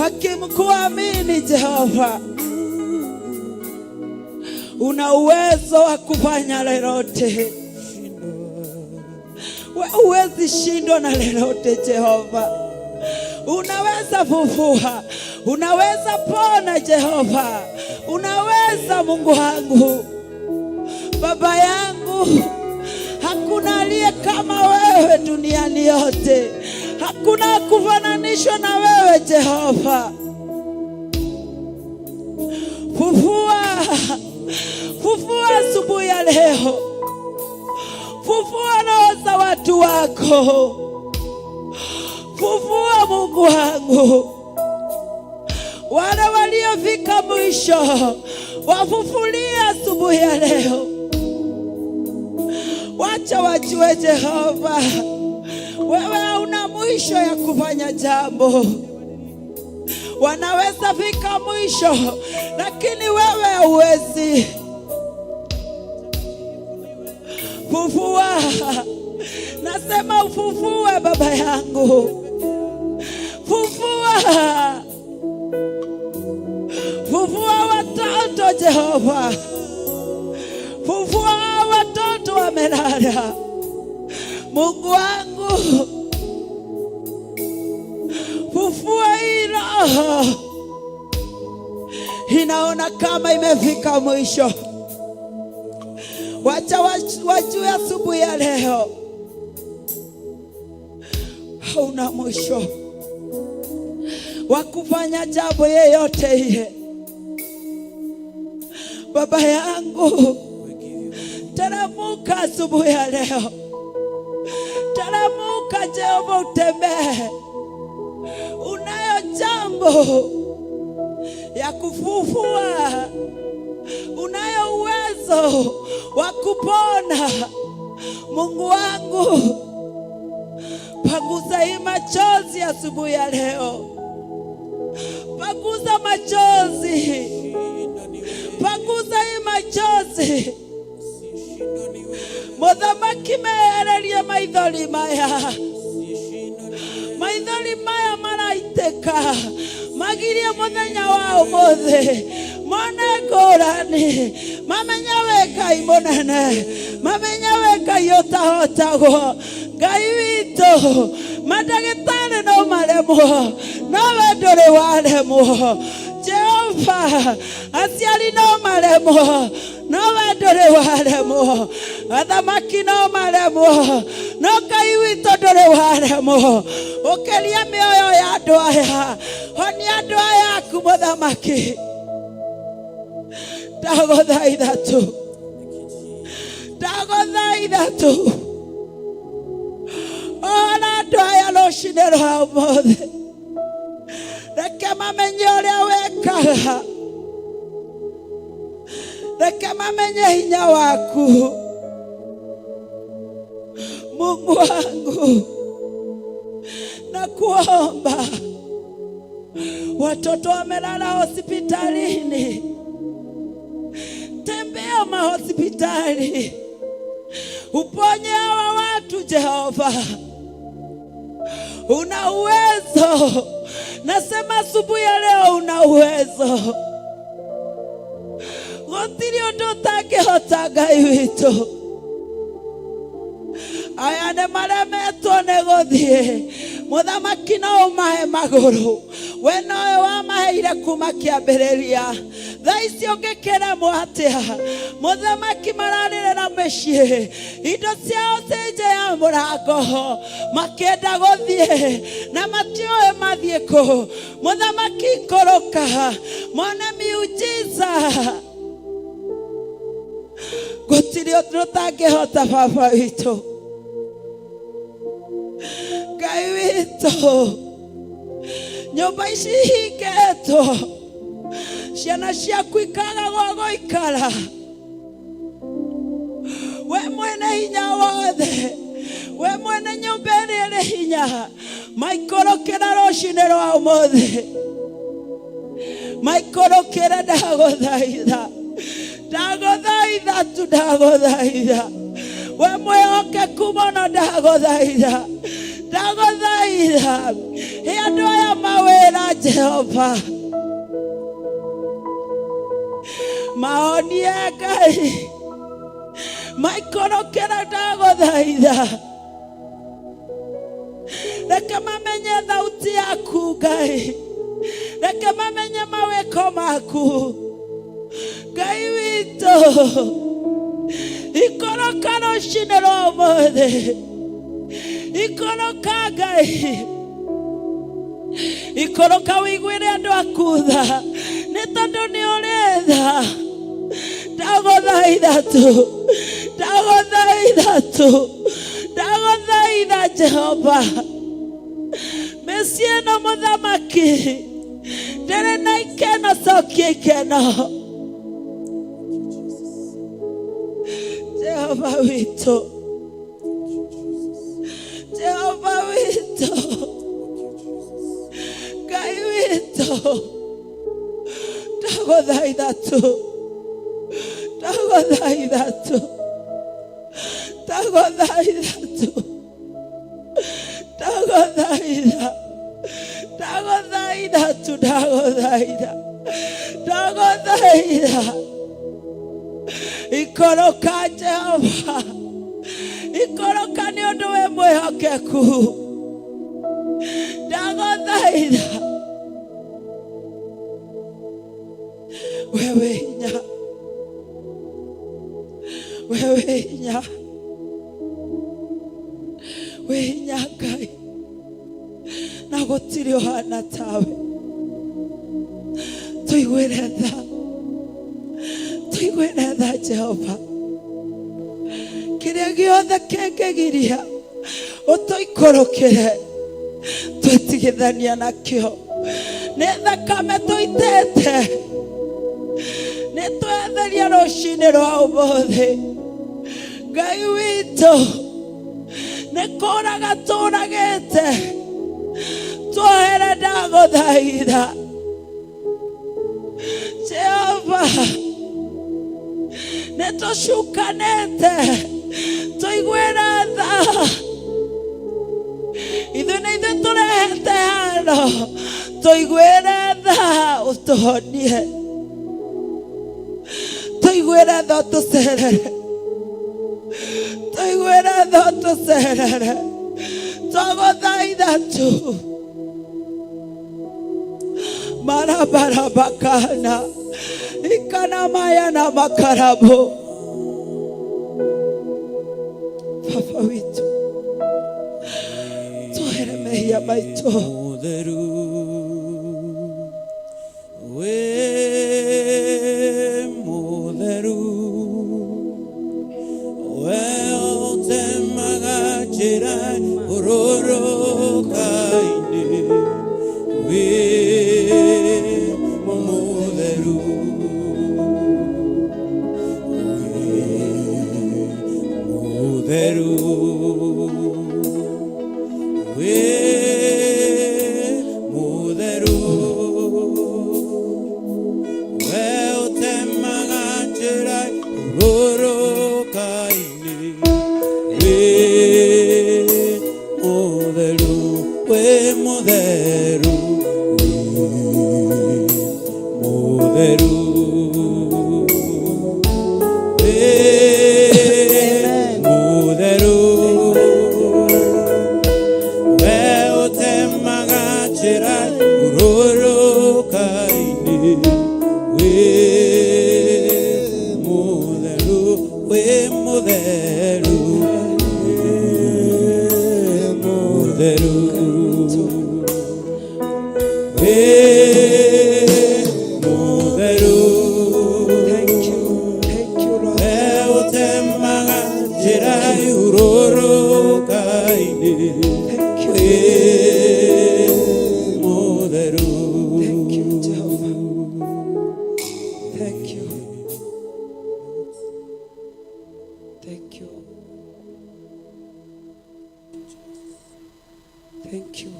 wakimkuamini Jehova, una uwezo wa kufanya lolote. We huwezi shindwa na lolote Jehova. Unaweza fufua, unaweza pona Jehova, unaweza Mungu wangu, Baba yangu. Hakuna aliye kama wewe duniani yote, hakuna kufananishwa na wewe Jehova. Fufua, fufua asubuhi ya leo, fufua roho za watu wako, fufua Mungu wangu, wale waliofika mwisho wafufulie asubuhi ya leo. Wacha wajue Jehova, wewe hauna mwisho ya kufanya jambo. Wanaweza fika mwisho, lakini wewe hauwezi. Fufua, nasema ufufue baba yangu, fufua, fufua watoto Jehova, fufua watoto wamelala. Mungu wangu, fufua hii roho inaona kama imefika mwisho. Wacha wajue asubuhi ya leo hauna mwisho wa kufanya jambo yeyote ile. Baba yangu, teramuka asubuhi ya leo, teramuka Jehova, utembee. Unayo jambo ya kufufua, unayo uwezo wa kupona. Mungu wangu, panguza hii machozi asubuhi ya leo, panguza machozi, panguza hii machozi. Muthamaki, mehererie maithori maya, maithori maya maraitĩka magirie mũthenya wa ũmũthĩ mone ngũrani, mamenye wĩ Ngai mũnene, mamenye wĩ Ngai ũtahotagwo, Ngai witũ. Mandagĩtarĩ no maremwo, no we ndũrĩ waremwo Jehova. Aciari no maremwo, no we ndũrĩ waremwo. Athamaki no maremwo, no Ngai witũ ndũrĩ waremwo. Ũkĩria mĩoyo ya andũ aya, honia andũ aya aku mũthamaki. Ndagũthaitha tu, ndagũthaitha tu, ona andũ aya rũcinĩ rwa ũmũthĩ, reke mamenye ũrĩa wĩkaga, reke mamenye hinya waku. Mungu wangu. Na kuomba, watoto wamelala hospitalini, tembea mahospitali, uponye hawa watu Jehova. Una uwezo, nasema asubuhi ya leo una uwezo. Gũtirĩ ũndũ ũtangĩhota Ngai witũ. Aya nĩ maremetwo nĩ gũthiĩ, mũthamaki no ũmahe magũrũ, we nowe wamaheire kuma kĩambĩrĩria. Thaa ici ũngĩkĩremwo atĩa? Mũthamaki mararĩrĩra mĩciĩ, indo ciao ciĩ nja ya mũrango, makĩenda gũthiĩ na matiũĩ mathiĩ kũ. Mũthamaki ikũrũka mone miujiza. Gũtirĩ ũndũ ũtangĩhota baba witũ, Ngai witũ. Nyũmba ici ihingĩtwo, ciana ciaku ikaga gwa gũikara. We mwene hinya wothe, we mwene nyũmba ĩrĩa ĩrĩ hinya, maikũrũkĩra rũcinĩ rwa ũmũthĩ, maikũrũkĩre. Ndagũthaitha, ndagũthaitha tu, ndagũthaitha, we mwĩhokeku mũno, ndagũthaitha, ndagũthaitha, he andũ aya mawĩra Jehova, mahonie Ngai, maikũrũkĩra, ndagũthaitha, reke mamenye thauti yaku Ngai, reke mamenye mawĩko maku Ngai witũ. Ikũrũka rũcinĩ rwa ũmũthĩ, ikũrũka Ngai, ikũrũka wĩiguĩre andũ aku tha, nĩ tondũ nĩ ũrĩ tha. Ndagũthaitha tu, ndagũthaitha tu, ndagũthaitha Jehova. Mĩciĩ ĩno mũthamaki ndĩrĩ na ikeno, cokia ikeno Jehova witũ, Jehova witũ, Ngai witũ. Ndagũthaitha tu, ndagũthaitha tu, ndagũthaitha tu, ndagũthaitha, ndagũthaitha tu, ndagũthaitha, ndagũthaitha, ikũrũka Jehova, ikũrũka nĩ ũndũ wĩ mwĩhokeku. Ndagũthaitha, wewe hinya, wewe hinya, wĩ hinya Ngai, na gũtirĩ ũhana tawe. Tũiguĩre tha, tũiguĩre tha Jehova. Kĩrĩa gĩothe kĩngĩgiria ũtũikũrũkĩre, twetigithania nakĩo. Nĩ thakame tũitĩte, nĩ twetheria rũcinĩ rwa ũmũthĩ Ngai witũ. Nĩ kũraga tũragĩte, tuohere, ndagũthaitha Jehova. Nĩ tũcukanĩte, tũiguĩre tha. Ithuĩ nĩ ithuĩ tũrehete haro, tũiguĩre tha, ũtũhonie. Tũiguĩre tha, ũtũcerere, tũiguĩre tha, ũtũcerere, twagũthaitha tu. Marabarabakana ikanamayana makarabo. Baba witũ, tuohere mehia maitũ. Mũtheru, wĩ mũtheru, we ũtemaga njĩra ũrũrũka-inĩ, wĩ mũtheru, wĩ mũtheru, wĩ njĩra ũrũrũka-inĩ wĩ mũtheru wĩ mũtheru wĩ mũtheru wĩ mũtheru. Thank you. Thank you, Lord. Eũtemaga njĩra ũrũrũka-inĩ Thank you. wĩ mũtheru. Thank you, Jehovah. Thank you. Thank you. Thank you.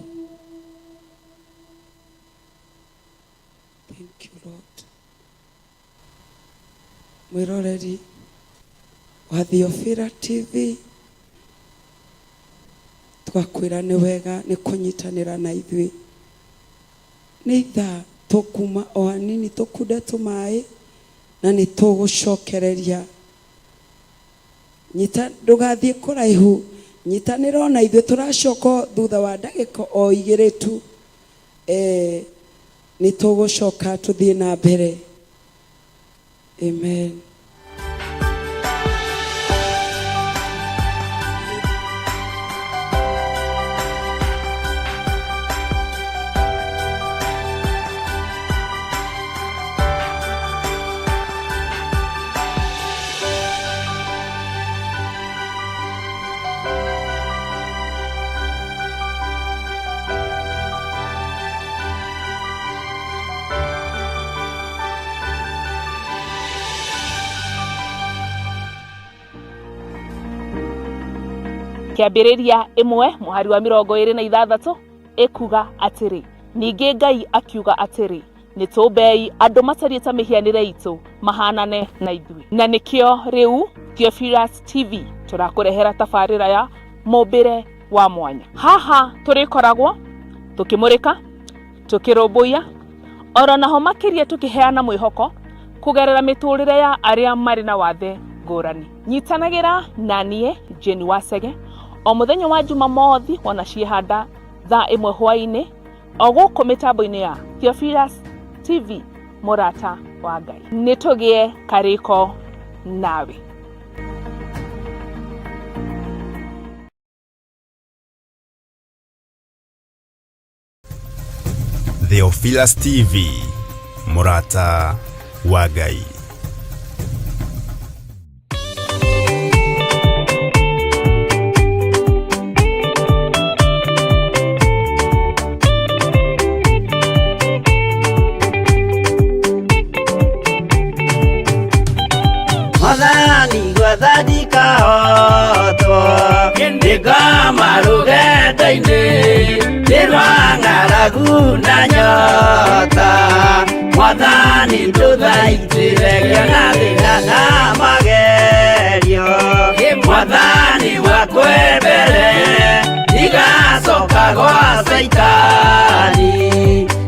Thank you, Lord. Mwĩroreri wa Theophila TV, twakwĩra nĩ wega nĩ kũnyitanĩra na ithuĩ. Nĩ ithaa tũkuma o hanini tũkunde tũmaĩ na nĩ tũgũcokereria. Nyita, ndũgathiĩ kũraihu, nyitanĩra ona ithuĩ, tũracoka thutha wa ndagĩka o igĩrĩ tu. Nĩ tũgũcoka tũthiĩ na mbere. Amen. Kĩambĩrĩria 1 mũhari wa 26 ĩkuga atĩrĩ, ningĩ Ngai akiuga atĩrĩ, nĩ tũmbei andũ matariĩ ta mĩhianĩre itũ mahanane na ithuĩ. Na nĩkĩo rĩu Theophilus TV tũrakũrehera tabarĩra ya mũmbĩre wa mwanya. Haha tũrĩkoragwo tũkĩmũrĩka, tũkĩrũmbũiya, oro naho makĩria tũkĩheana mwĩhoko kũgerera mĩtũrĩre ya arĩa marĩ na wathe ngũrani. Nyitanagĩra na niĩ Jane Wacege o mũthenya wa Jumamothi wona ciĩhanda thaa 1 hwaĩ-inĩ o gũkũ mĩtambo-inĩ ya Theophilus TV, mũrata wa Ngai. Nĩ tũgĩe karĩko nawe. Theophilus TV, mũrata wa Ngai. Mwathani gwathandika otwo ndĩngoma rũgendo-inĩ nĩ rwa ng'aragu na nyota. Mwathani ndũthaitĩre ngĩona thĩna na magerio. Mwathani wakwembere ndigacoka gwa Caitani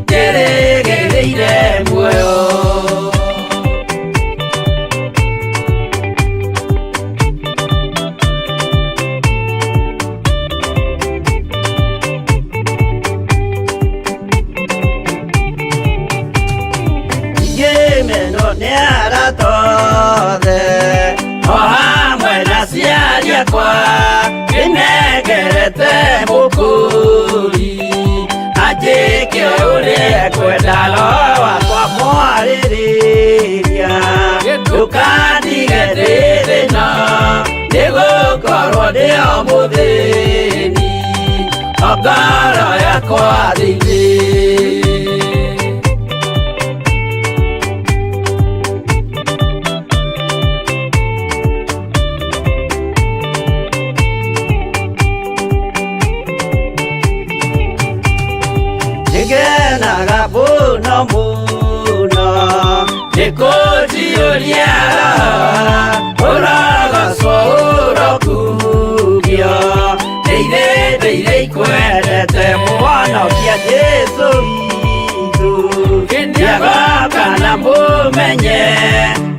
njĩrĩgĩrĩire muoyo. Ngĩmenwo nĩ arata othe o hamwe na aciari akwa, ndĩnengerete mũkũri anjĩke ũrĩa ekwenda. Roho wakwa mwarĩrĩria ndũkandige ndĩ thĩna, nĩgũkorwo ndĩ o mũthĩni o ngoro yakwa thĩinĩ. Nĩngenaga mũno mũno nĩkũnjiyũria ũrogocwo ũrokugio ndĩire ndĩire ikwendete mũhonokia Jesũ witũ. Nĩagoka na mũmenye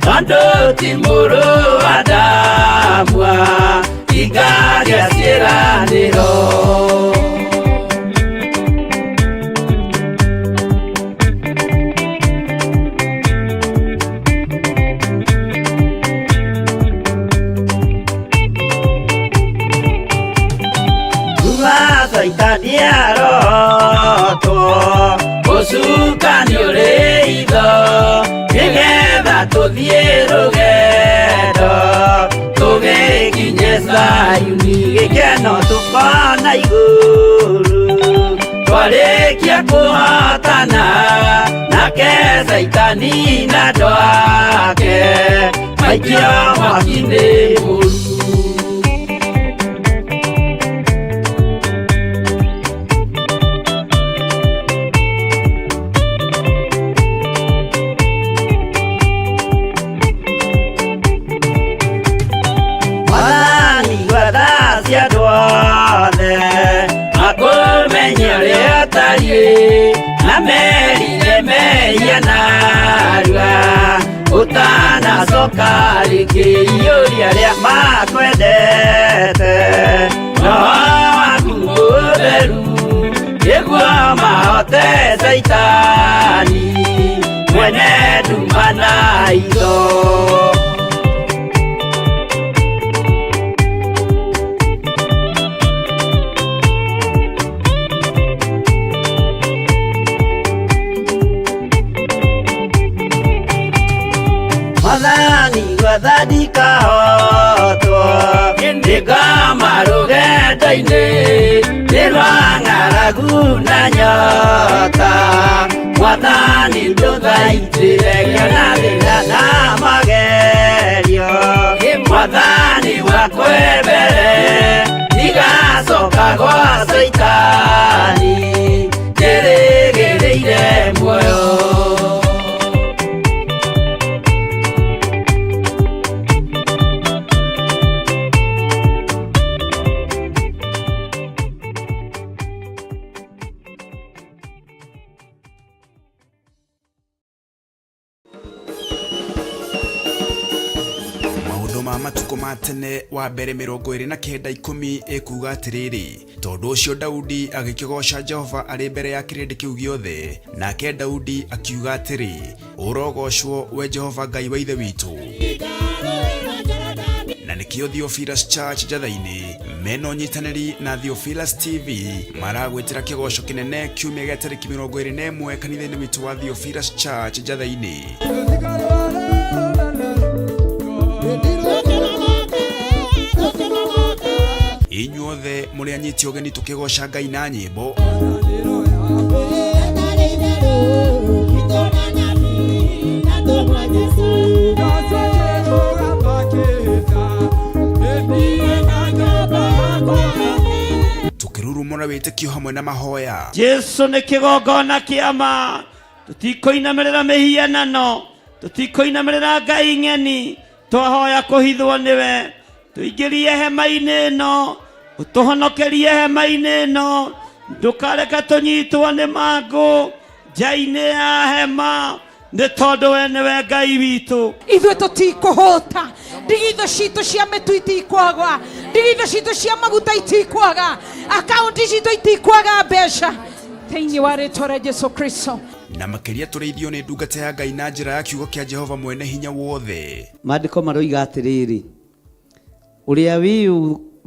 tondũ ti mũrũ wa Adamu ingagĩa ciĩranĩro. Tũthiĩ rũgendo tũgĩkinye Zayuni, gĩkeno tũkona igũrũ twarĩkia kũhotana nake Caitani na andũ ake maikio mwaki-inĩ mũru. Mwathani gwetha cia andũ othe makũmenye ũrĩa ũtariĩ na merire mehia narua ũtanacoka rĩngĩ iyũria arĩa makwendete roho waku mũtheru nĩguo mahote Caitani mwene nduma na itho. Mwathani gwetha ndikahotwo ndĩkoma rũgendo-inĩ nĩ rwa ng'aragu na nyota Mwathani ndũthaitĩre ngĩona thĩna na magerio Mwathani wakwe mbere ndigacoka gwa Caitani njĩrĩgĩrĩire muoyo. Maũndũ ma matukũ ma tene wa mbere 29:10 ĩkuuga atĩrĩrĩ, tondũ ũcio Daudi agĩkĩgooca Jehova arĩ mbere ya kĩrĩndĩ kĩu gĩothe, nake Daudi akiuga atĩrĩ, ũrogocwo we Jehova Ngai wa ithe witũ. Na nĩkĩo Theophilus Church Njatha-inĩ mena ũnyitanĩri na Theophilus TV maragwĩtĩra kĩgoco kĩnene kiumia gĩa tarĩki 21 kanitha-inĩ witũ wa Theophilus Church Njatha-inĩ. Inyuothe mũrĩ anyiti ũgeni tũkĩgoca Ngai na nyĩmbo tũkĩrurumũra wĩtĩkio hamwe na mahoya. Jesu nĩ kĩgongona kĩama tũtikũinamĩrĩra mĩhianano tũtikũinamĩrĩra ngai ng'eni twahoya kũhithwo nĩwe tũingĩrie hema-inĩ ĩno ũtũhonokerie hema-inĩ ĩno ndũkareke tũnyitwo nĩ mangũ nja-inĩ ya hema nĩ tondũ we nĩwe Ngai witũ. Ithuĩ tũtikũhũta, ndigithũ citũ cia mĩtu itikwagwa, ndigithũ citũ cia maguta itikwaga, akaunti citũ itikwaga mbeca thĩinĩ wa rĩtwa rĩa Jesu Kristo. Na makĩria tũrĩithio nĩ ndungata ya Ngai na njĩra ya kiugo kĩa Jehova mwene hinya wothe. Maandĩko maroiga atĩrĩrĩ, ũrĩa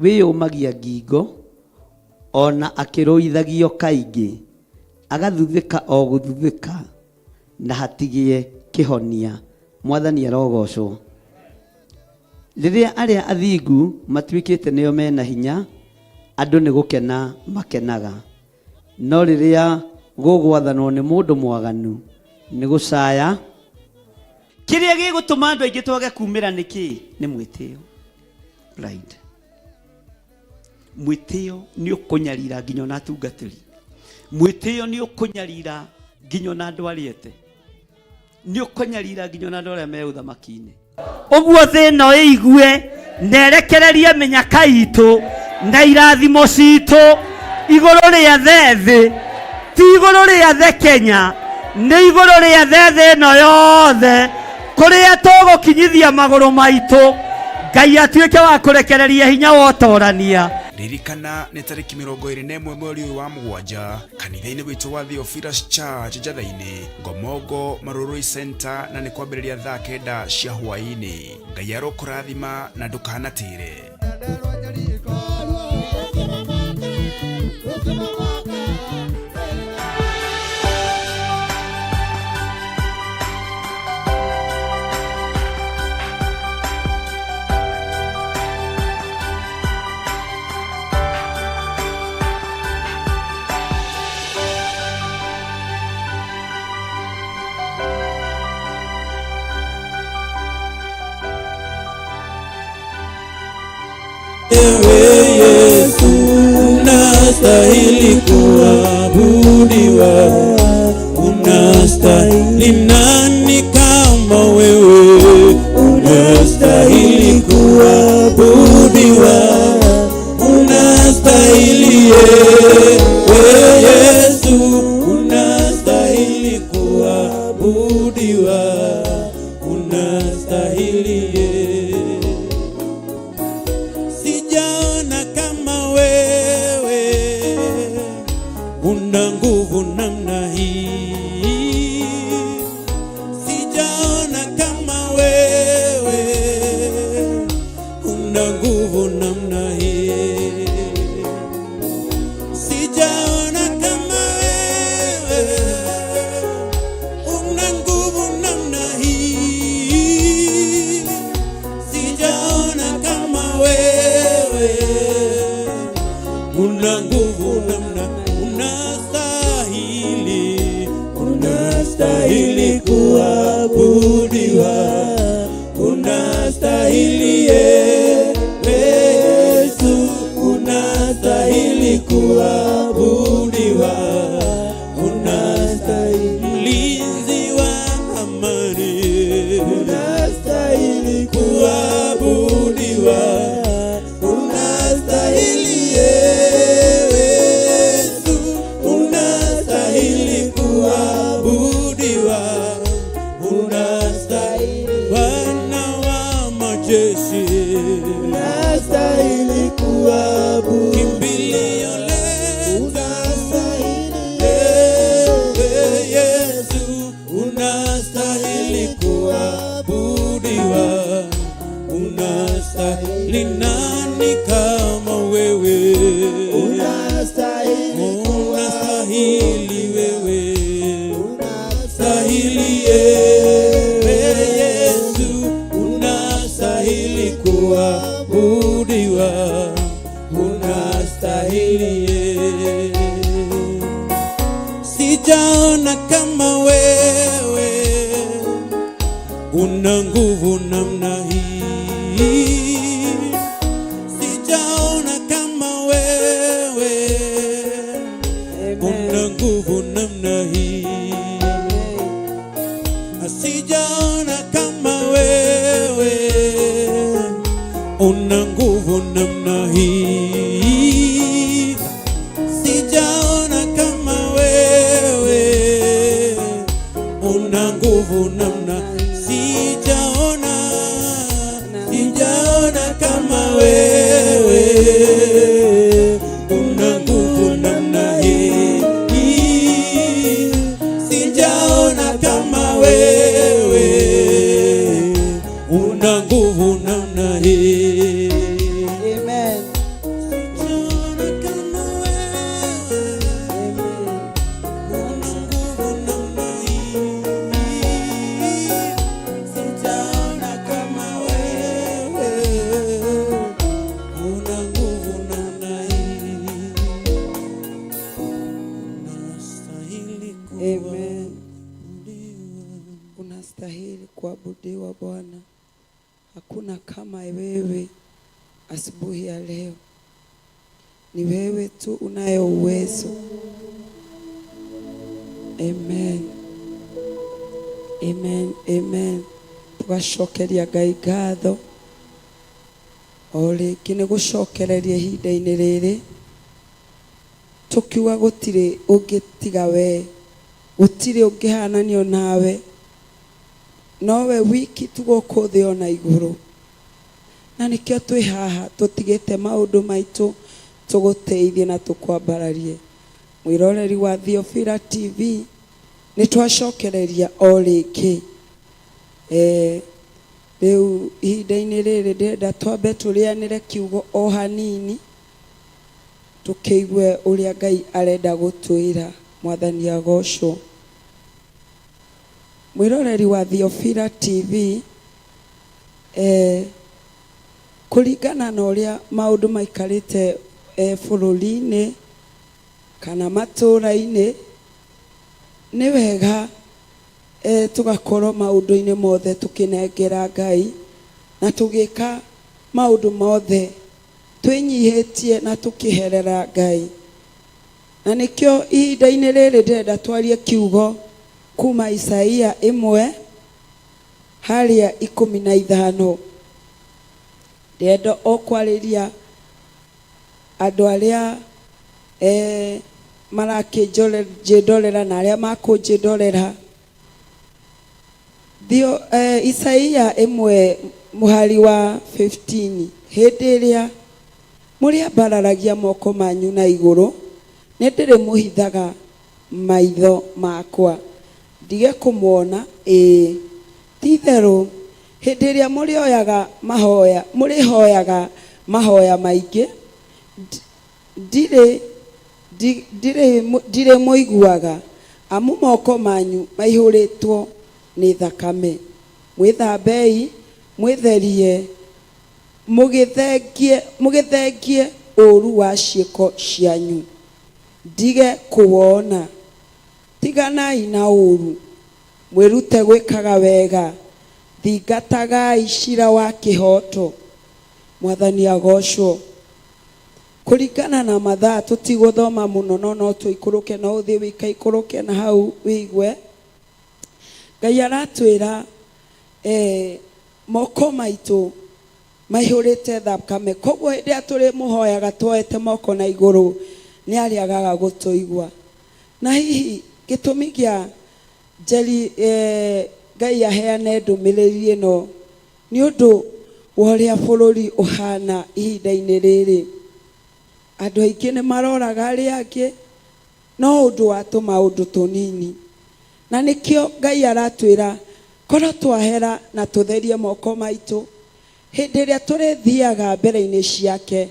wĩyũmagia ngingo ona akĩrũithagio kaingĩ agathuthĩka o gũthuthĩka na hatigĩe kĩhonia. Mwathani arogocwo. Rĩrĩa arĩa athingu matuĩkĩte nĩo mena hinya, andũ nĩ gũkena makenaga, no rĩrĩa gũgwathanwo nĩ mũndũ mwaganu nĩ gũcaya. Kĩrĩa gĩgũtũma andũ aingĩ twage kumĩra nĩ kĩĩ? Nĩ mwĩtĩo. Pride. Mwĩtĩo nĩ ũkũnyarira nginya ona atungatĩri. Mwĩtĩo nĩ ũkũnyarira nginya ona andũ arĩa ete. Nĩ ũkũnyarira nginya ona andũ arĩa me ũthamaki-inĩ. Ũguo thĩ ĩno ĩigue na ĩrekererie mĩnyaka itũ na irathimo citũ igũrũ rĩa thĩ, ti igũrũ rĩa thĩ Kenya, nĩ igũrũ rĩa thĩ ĩno yothe kũrĩa tũgũkinyithia magũrũ maitũ. Ngai atuĩke wa kũrekereria hinya wa ũtorania. Ririkana nĩ tarĩki 21 mweri ũyũ wa mũgwanja kanitha-inĩ witũ wa Theophilus Church Njatha-inĩ, Ngomongo Marurui Center, na nĩ kwambĩrĩria thaa 9 cia hwaĩ-inĩ. Ngai arokũrathima na ndũkanatĩre. Unastahili kuabudiwa, unastahili. Nani kama wewe? Unastahili kuabudiwa, unastahili wewe Yesu, unastahili kuabudiwa, unastahili yeye. Sijaona kama wewe una nguvu namna hii, sijaona kama wewe una nguvu namna hii, sijaona kama wewe una nguvu namna hii, sijaona kama wewe una nguvu namna, unastahili, unastahili kuabudiwa, unastahili Yesu, unastahili kuabudiwa, unastahili mlinzi wa amani, unastahili kuabudiwa, unastahili Yesu, unastahili kuabudiwa, unastahili Bwana wa majeshi, unastahili kuabudiwa, kimbilio letu, unastahili Yesu, unastahili kuabudiwa, unastahili. Nani kama wewe? Unastahili, unastahili wewe, unastahili wewe Yesu, unastahili kuabudiwa, unastahili yeye. Sijaona kama wewe una nguvu namna hii, sijaona kama wewe una nguvu namna hii, sijaona kama wewe una nguvu namna hii, sijaona kama wewe una nguvu namna, sijaona, sijaona kama wewe una nguvu namna hii, sijaona kama wewe una nguvu namna hii. Amen. Sijaona kama wewe una nguvu namna hii, sijaona kama wewe una nguvu namna hii, unastahili Amen. kuabudiwa. Unastahili kuabudiwa Bwana, hakuna kama wewe asubuhi ya leo. Ni wewe tu unayo uwezo. Amen. Amen. Amen. Tugacokeria Ngai ngatho o rĩngĩ nĩ gũcokereria ihinda-inĩ rĩrĩ tũkiuga gũtirĩ ũngĩ tiga we, gũtirĩ ũngĩhananio nawe, nowe wiki tu gũkũ thĩ ona igũrũ. Na nĩkĩo twĩ haha tũtigĩte maũndũ maitũ tũgũteithie na tũkwambararie. Mwĩroreri wa Theophila TV nĩ twacokereria o rĩngĩ. Rĩu ihinda-inĩ rĩrĩ ndĩrenda twambe tũrĩanĩre kiugo o hanini tũkĩigue ũrĩa Ngai arenda gũtwĩra. Mwathani agocwo. Mwĩroreri wa Theophila TV, kũringana na ũrĩa maũndũ maikarĩte bũrũri-inĩ kana matũũra-inĩ, nĩ wega tũgakorwo maũndũ-inĩ mothe tũkĩnengera Ngai na tũgĩka maũndũ mothe twĩnyihĩtie na tũkĩherera Ngai. Na nĩkĩo ihinda-inĩ rĩrĩ ndĩrenda twarie kiugo kuma Isaia ĩmwe harĩa 15. Ndĩrenda o kwarĩria andũ arĩa eh, marakĩnjĩndorera na arĩa makũnjĩndorera. Thio, eh, Isaia ĩmwe mũhari wa 15 hĩndĩ ĩrĩa mũrĩambararagia moko manyu na igũrũ nĩ ndĩrĩmũhithaga maitho makwa ndige kũmuona, ĩĩ, ti-itherũ hĩndĩ ĩrĩa mũrĩoyaga mahoya mũrĩhoyaga mahoya maingĩ ndirĩ ndirĩmũiguaga, amu moko manyu maihũrĩtwo nĩ thakame. Mwĩthambei, mwĩtherie, mũgĩthengie mũgĩthengie ũũru wa ciĩko cianyu, ndige kũwona. Tiganai na ũũru, mwĩrute gwĩkaga wega, thingatagai cira wa kĩhooto. Mwathani agocwo. Kũringana na mathaa tũtigũthoma mũno no no tũikũrũke no ũthiĩ wĩikaikũrũke na hau wĩigue. Ngai aratwĩra eh, moko maitũ maihũrĩte thakame koguo hĩndĩ ĩrĩa tũrĩmũhoyaga tuoete moko na igũrũ nĩ arĩagaga gũtũigua. Na hihi gĩtũmi kĩa Njeri eh, Ngai aheane ndũmĩrĩri ĩno nĩ ũndũ wa ũrĩa bũrũri ũhana ihinda-inĩ rĩrĩ. Andũ aingĩ nĩ maroraga arĩa angĩ no ũndũ wa tũmaũndũ tũnini. Na nĩkĩo Ngai aratwĩra korwo twahera na tũtherie moko maitũ, hĩndĩ ĩrĩa tũrĩthiaga mbere-inĩ ciake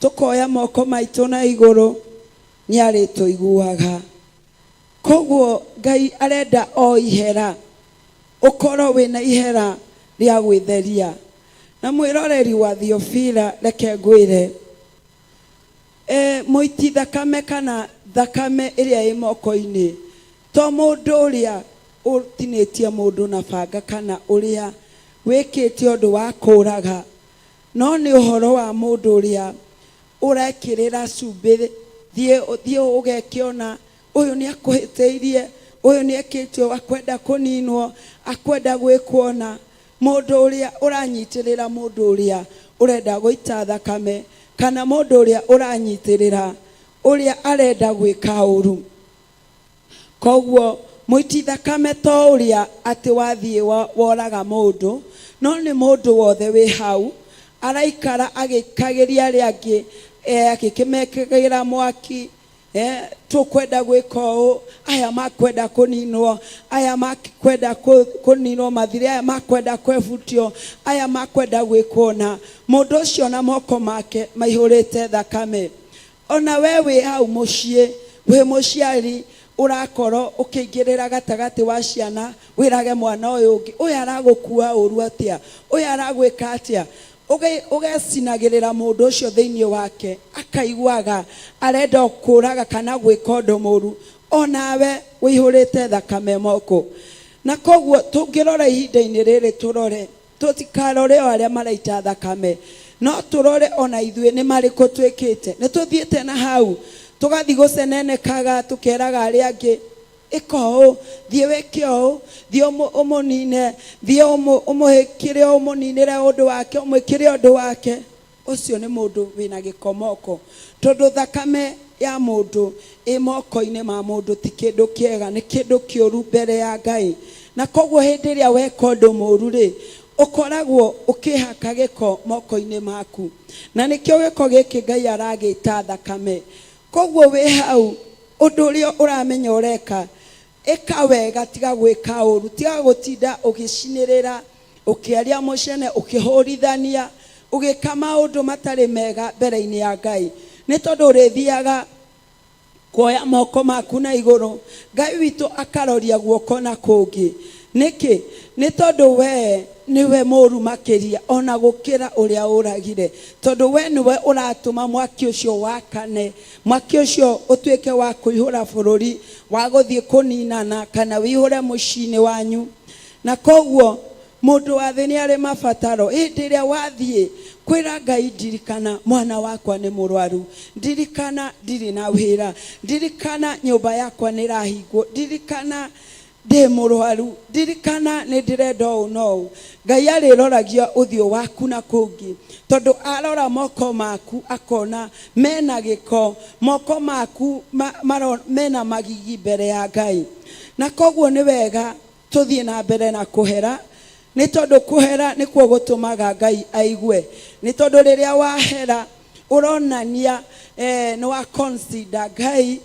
tũkoya moko maitũ na igũrũ, nĩ arĩtũiguaga. Koguo Ngai arenda o ihera, ũkorwo wĩna ihera rĩa gwĩtheria. Na mwĩroreri wa Theophila, reke ngwĩre, e, mũiti thakame kana thakame ĩrĩa ĩ moko-inĩ to mũndũ ũrĩa ũtinĩtie mũndũ na banga kana ũrĩa wĩkĩte ũndũ wa kũraga, no nĩ ũhoro wa mũndũ ũrĩa ũrekĩrĩra cumbĩ, thiĩ thiĩ ũgeke ũna, ũyũ nĩ akũhĩtĩirie, ũyũ nĩ ekĩte ũũ, akwenda kũninwo, akwenda gwĩkwo ũna. Mũndũ ũrĩa ũranyitĩrĩra mũndũ ũrĩa ũrenda gũita thakame, kana mũndũ ũrĩa ũranyitĩrĩra ũrĩa arenda gwĩka ũru. Koguo mũiti thakame to ũrĩa atĩ wathiĩ woraga mũndũ, no nĩ mũndũ wothe wĩ hau araikara agĩkagĩria arĩa angĩ, agĩkĩmekagĩra mwaki, tũkwenda gwĩka ũũ, aya makwenda kũninwo, aya makwenda kũninwo mathire, aya makwenda kwebutio, aya makwenda gwĩkwo ũna. Mũndũ ũcio na moko make maihũrĩte thakame. Ona we wĩ hau mũciĩ, wĩ mũciari, ũrakorwo ũkĩingĩrĩra gatagatĩ wa ciana, wĩrage mwana ũyũ ũngĩ, ũyũ aragũkua ũru atĩa, ũyũ aragwĩka atĩa, ũgecinagĩrĩra mũndũ ũcio thĩinĩ wake, akaiguaga arenda o kũraga kana gwĩka ũndũ mũru, onawe wĩihũrĩte thakame moko. Na koguo tũngĩrora ihinda-inĩ rĩrĩ tũrore, Tũtikarore o arĩa maraita thakame, no tũrore o na ithuĩ nĩ marĩkũ twĩkĩte. Nĩ tũthiĩte na hau tũgathiĩ gũcenenekaga tũkeraga arĩa angĩ, ĩka ũũ, thiĩ wĩke ũũ, thiĩ ũmũnine, thiĩ ũmũhĩkĩre, ũmũninĩre ũndũ wake, ũmwĩkĩre ũndũ wake. Ũcio nĩ mũndũ wĩna gĩko moko, tondũ thakame ya mũndũ ĩ moko-inĩ ma mũndũ ti kĩndũ kĩega, nĩ kĩndũ kĩũru mbere ya Ngai. Na koguo hĩndĩ ĩrĩa weka ũndũ mũru-rĩ, ũkoragwo ũkĩhaka gĩko moko-inĩ maku. Na nĩkĩo gĩko gĩkĩ Ngai aragĩta thakame. Koguo wĩ hau, ũndũ ũrĩa ũramenya ũreka, ĩka wega, tiga gwĩka ũru, tiga gũtinda ũgĩcinĩrĩra ũkĩaria mũcene, ũkĩhũrithania, ũgĩka maũndũ matarĩ mega mbere-inĩ ya Ngai. Nĩ tondũ ũrĩthiaga kuoya moko maku na igũrũ, Ngai witũ akaroria guoko na kũngĩ. Nĩkĩ? Nĩ tondũ wee nĩwe mũũru makĩria ona gũkĩra ũrĩa ũragire. Tondũ wee nĩwe ũratũma mwaki ũcio wakane, mwaki ũcio ũtuĩke wa kũihũra bũrũri, wa gũthiĩ kũninana kana wĩihũre mũciĩ-inĩ wanyu. Na koguo mũndũ wa thĩ nĩ arĩ mabataro. Hĩndĩ ĩrĩa wathiĩ Kwĩra Ngai, ndirikana mwana wakwa nĩ mũrwaru, ndirikana ndirĩ na wĩra, ndirikana nyũmba yakwa nĩ ĩrahingwo, ndirikana ndĩ mũrwaru, ndirikana nĩ ndĩrenda ũũ na ũũ. Ngai arĩroragia ũthiũ waku na kũngĩ, tondũ arora moko maku akona mena gĩko, moko maku mena magigi mbere ya Ngai. Na koguo nĩ wega tũthiĩ na mbere na kũhera, nĩ tondũ kũhera nĩkuo gũtũmaga Ngai aigue. Nĩ tondũ rĩrĩa wahera ũronania nĩ wa consider Ngai,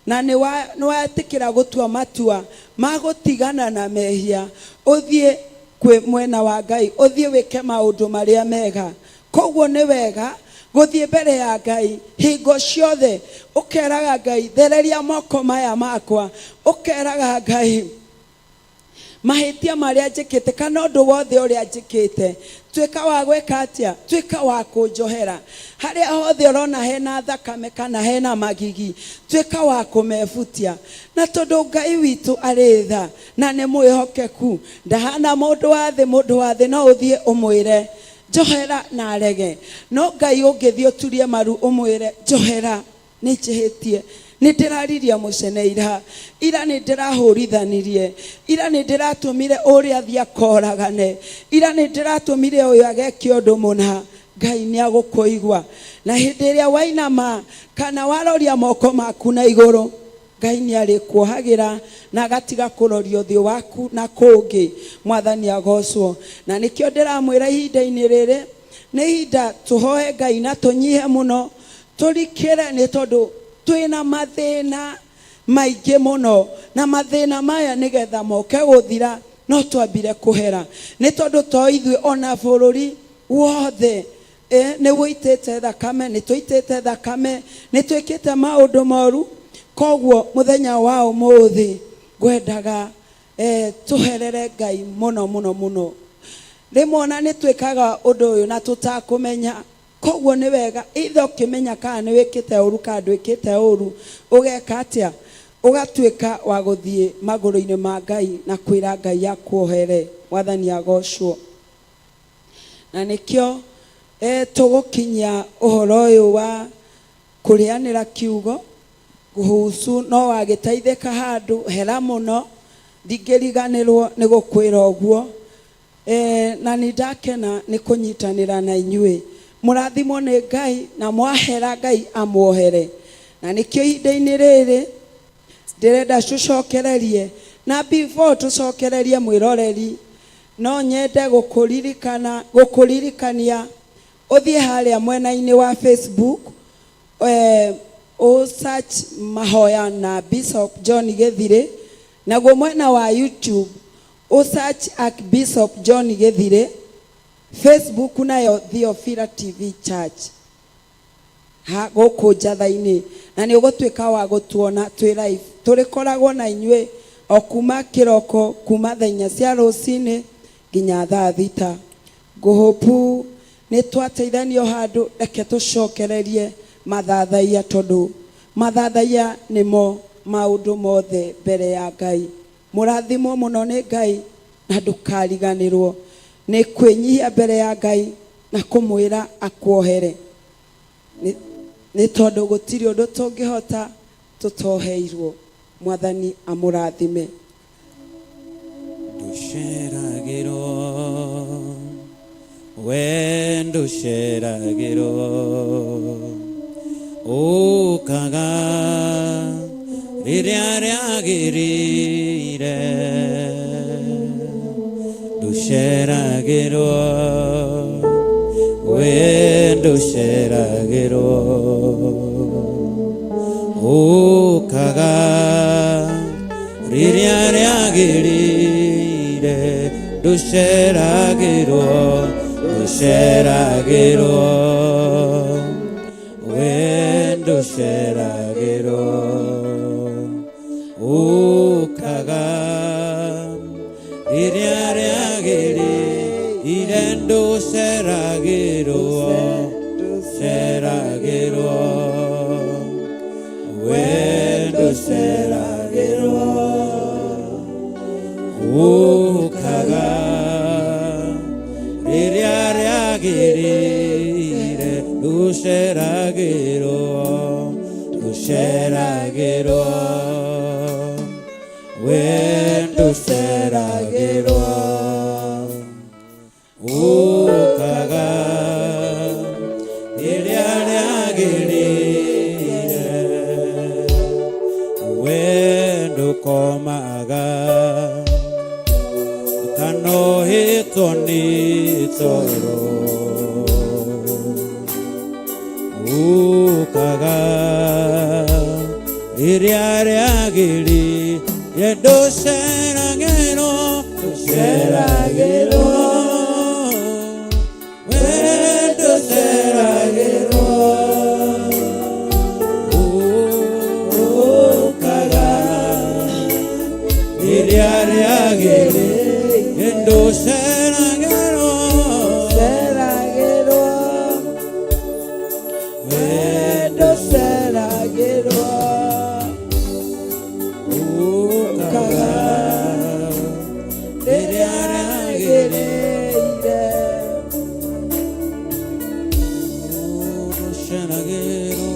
na nĩ wetĩkĩra gũtua matua ma gũtigana na mehia, ũthiĩ kwĩ mwena wa Ngai, ũthiĩ wĩke maũndũ marĩa mega. Koguo nĩ wega gũthiĩ mbere ya Ngai hingo ciothe, ũkeraga Ngai thereria moko maya makwa, ũkeraga Ngai mahĩtia marĩa njĩkĩte kana ũndũ wothe ũrĩa njĩkĩte, tuĩka wa gwĩka atĩa, tuĩka wa kũnjohera. Harĩa hothe ũrona hena thakame kana hena magigi, tuĩka wa kũmebutia. Na tondũ Ngai witũ arĩ tha na nĩ mwĩhokeku, ndahana mũndũ wa thĩ. Mũndũ wa thĩ no ũthiĩ ũmwĩre njohera na arege, no Ngai ũngĩthiĩ ũturie maru ũmwĩre njohera, nĩ njĩhĩtie, nĩ ndĩraririe mũcene ira, ira nĩ ndĩrahũrithanirie, ira nĩ ndĩratũmire ũrĩa athiĩ akoragane, ira nĩ ndĩratũmire ũyũ ageke ũndũ mũna, Ngai nĩ agũkũigua. Na hĩndĩ ĩrĩa wainama kana waroria moko maku na igũrũ, Ngai nĩ arĩkuohagĩra na agatiga kũroria ũthiũ waku na kũngĩ. Mwathani agocwo. Na nĩkĩo ndĩramwĩra ihinda-inĩ rĩrĩ nĩ ihinda tũhoe Ngai na tũnyihe mũno, tũrikĩre, nĩ tondũ twĩna mathĩna maingĩ mũno, na mathĩna maya nĩgetha moke gũthira no twambire kũhera, nĩ tondũ to ithuĩ, ona bũrũri wothe nĩ wũitĩte thakame, nĩ tũitĩte thakame, nĩ twĩkĩte maũndũ moru. Koguo mũthenya wa ũmũthĩ ngwendaga tũherere Ngai mũno mũno mũno. Rĩmwe ona nĩ twĩkaga ũndũ ũyũ na tũtakũmenya. Koguo nĩ wega ithe ũkĩmenya kana nĩ wĩkĩte ũru kana ndwĩkĩte ũru, ũgeka atĩa? Ũgatuĩka wa gũthiĩ magũrũ-inĩ ma Ngai na kwĩra Ngai akuohere. Mwathani agocwo. Na nĩkĩo tũgũkinyia ũhoro ũyũ wa kũrĩanĩra kiugo kuhusu no wagĩteithĩka handũ hera mũno, ndingĩriganĩrwo nĩ gũkwĩra ũguo. Na nĩ ndakena nĩ kũnyitanĩra na inyuĩ. Mũrathimwo nĩ Ngai, na mwahera Ngai amuohere. Na nĩkĩo ihinda-inĩ rĩrĩ ndĩrenda tũcokererie, na before tũcokererie mwĩroreri, no nyende gũkũririkania ũthiĩ harĩa mwena-inĩ wa Facebook, ũ search mahoya na Bishop John Gĩthirĩ, naguo mwena wa YouTube ũ search Archbishop John Gĩthirĩ, Facebook nayo Theophila TV Church ha gũkũ njatha-inĩ, na nĩ ũgũtuĩka wa gũtuona twĩ live. Tũrĩkoragwo na inyuĩ o kuma kĩroko, kuma thaa 4 cia rũcinĩ nginya thaa 6. Ngũhũpu nĩ twateithanio handũ, reke tũcokererie mathathaiya, tondũ mathathaiya nĩmo maũndũ mothe mbere ya Ngai. Mũrathimwo mũno nĩ Ngai, na ndũkariganĩrwo nĩ kwĩnyihia mbere ya Ngai na kũmwĩra akuohere, nĩ tondũ gũtirĩ ũndũ tũngĩhota tũtoheirwo. Mwathani amũrathime. Ndũceragĩrwo, we ndũceragĩrwo, ũkaga rĩrĩa rĩagĩrĩire. Ndũceragĩrwo, we ndũceragĩrwo, ũkaga rĩrĩa rĩagĩrĩire. Ndũceragĩrwo, ndũceragĩrwo, we ndũceragĩrwo, ũkaga rĩrĩa rĩagĩrĩire. Ndũceragĩrwo, ndũceragĩrwo, we ndũceragĩrwo, ũkaga rĩrĩa rĩagĩrĩire. Ndũceragĩrwo, we ndũceragĩrwo, ũkaga rĩrĩa rĩagĩrĩire, we ndũkomaga kana ũhĩtwo nĩ toro, ũkaga rĩrĩa rĩagĩrĩire, ndũceragĩrwo, ndũceragĩrwo, we ndũceragĩrwo, ũkaga rĩrĩa rĩagĩrĩire, ndũceragĩrwo, Ceragĩrwo, we ndũceragĩrwo, ũkaga rĩrĩa rĩagĩrĩire. Ndũceragĩrwo,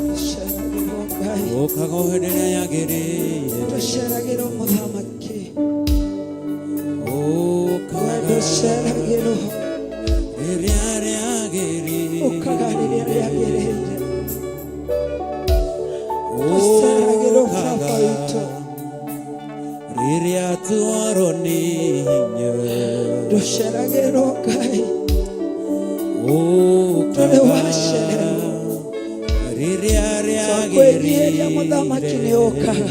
Ndũceragĩrwo Ngai, ũkaga o hĩndĩ ĩrĩa yagĩrĩire, ndũceragĩrwo mũthamaki, we ũkaga ndũceragĩrwo, rĩrĩa rĩagĩrĩire, ũkaga rĩrĩa rĩagĩrĩire. Ndũceragĩrwo baba witũ, rĩrĩa tuorwo nĩ hinya, ndũceragĩrwo Ngai, ũkaga ndũrĩ wacererwo. rĩrĩa Twakwĩnyihĩria mũthamaki nĩ ũkaga,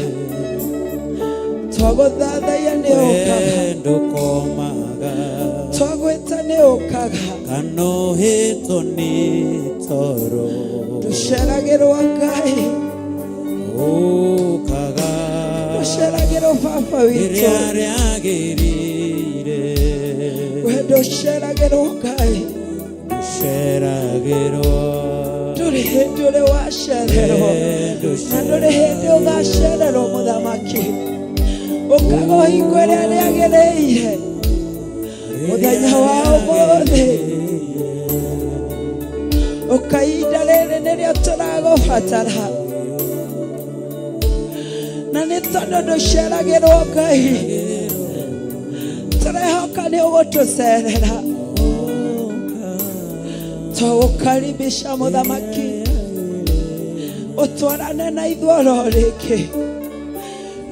twagũthathaiya nĩ ũkaga, we ndũkomaga twagwĩta nĩ ũkaga, kana ũhĩtwo nĩ toro, ndũceragĩrwo Ngai, ũkaga ndũceragĩrwo baba witũ, rĩrĩa rĩagĩrĩire, we ndũceragĩrwo Ngai, ndũceragĩrwo, ndũrĩ hĩndĩ ũrĩ wacererwo, na ndũrĩ hĩndĩ ũgacererwo mũthamaki, ũkaga o hingo ĩrĩa rĩagĩrĩire, mũthenya wa ũmũthĩ, ũkainda rĩrĩ nĩrĩo tũragũbatara, na nĩ tondũ ndũceragĩrwo Ngai, tũrehoka nĩ ũgũtũcerera, tũgũkaribisha mũthamaki, ũtwarane na ithuĩ oro rĩngĩ,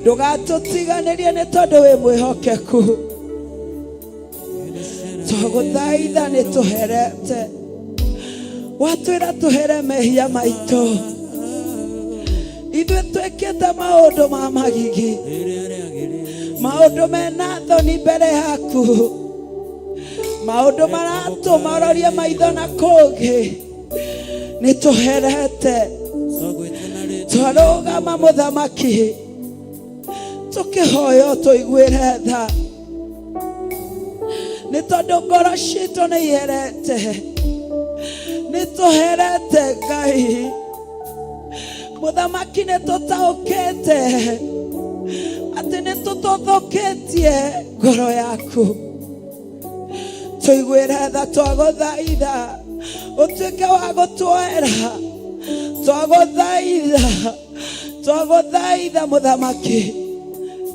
ndũgatũtiganĩrie nĩ tondũ wĩ mwĩhokeku, twagũthaitha nĩ tũherete, watwĩra tũhere mehia maitũ, ithuĩ twĩkĩte maũndũ ma magigi, maũndũ mena thoni mbere yaku, maũndũ maratũma ũrorie maitho na kũngĩ, nĩ tũherete, twarũgama mũthamaki, tũkĩhoya ũtũiguĩre tha, nĩ tondũ ngoro citũ nĩ iherete, nĩ tũherete Ngai mũthamaki, nĩ tũtaũkĩte atĩ nĩ tũtũthũkĩtie ngoro yaku, tũiguĩre tha, twagũthaitha ũtuĩke wa gũtuoera, twagũthaitha, twagũthaitha mũthamaki,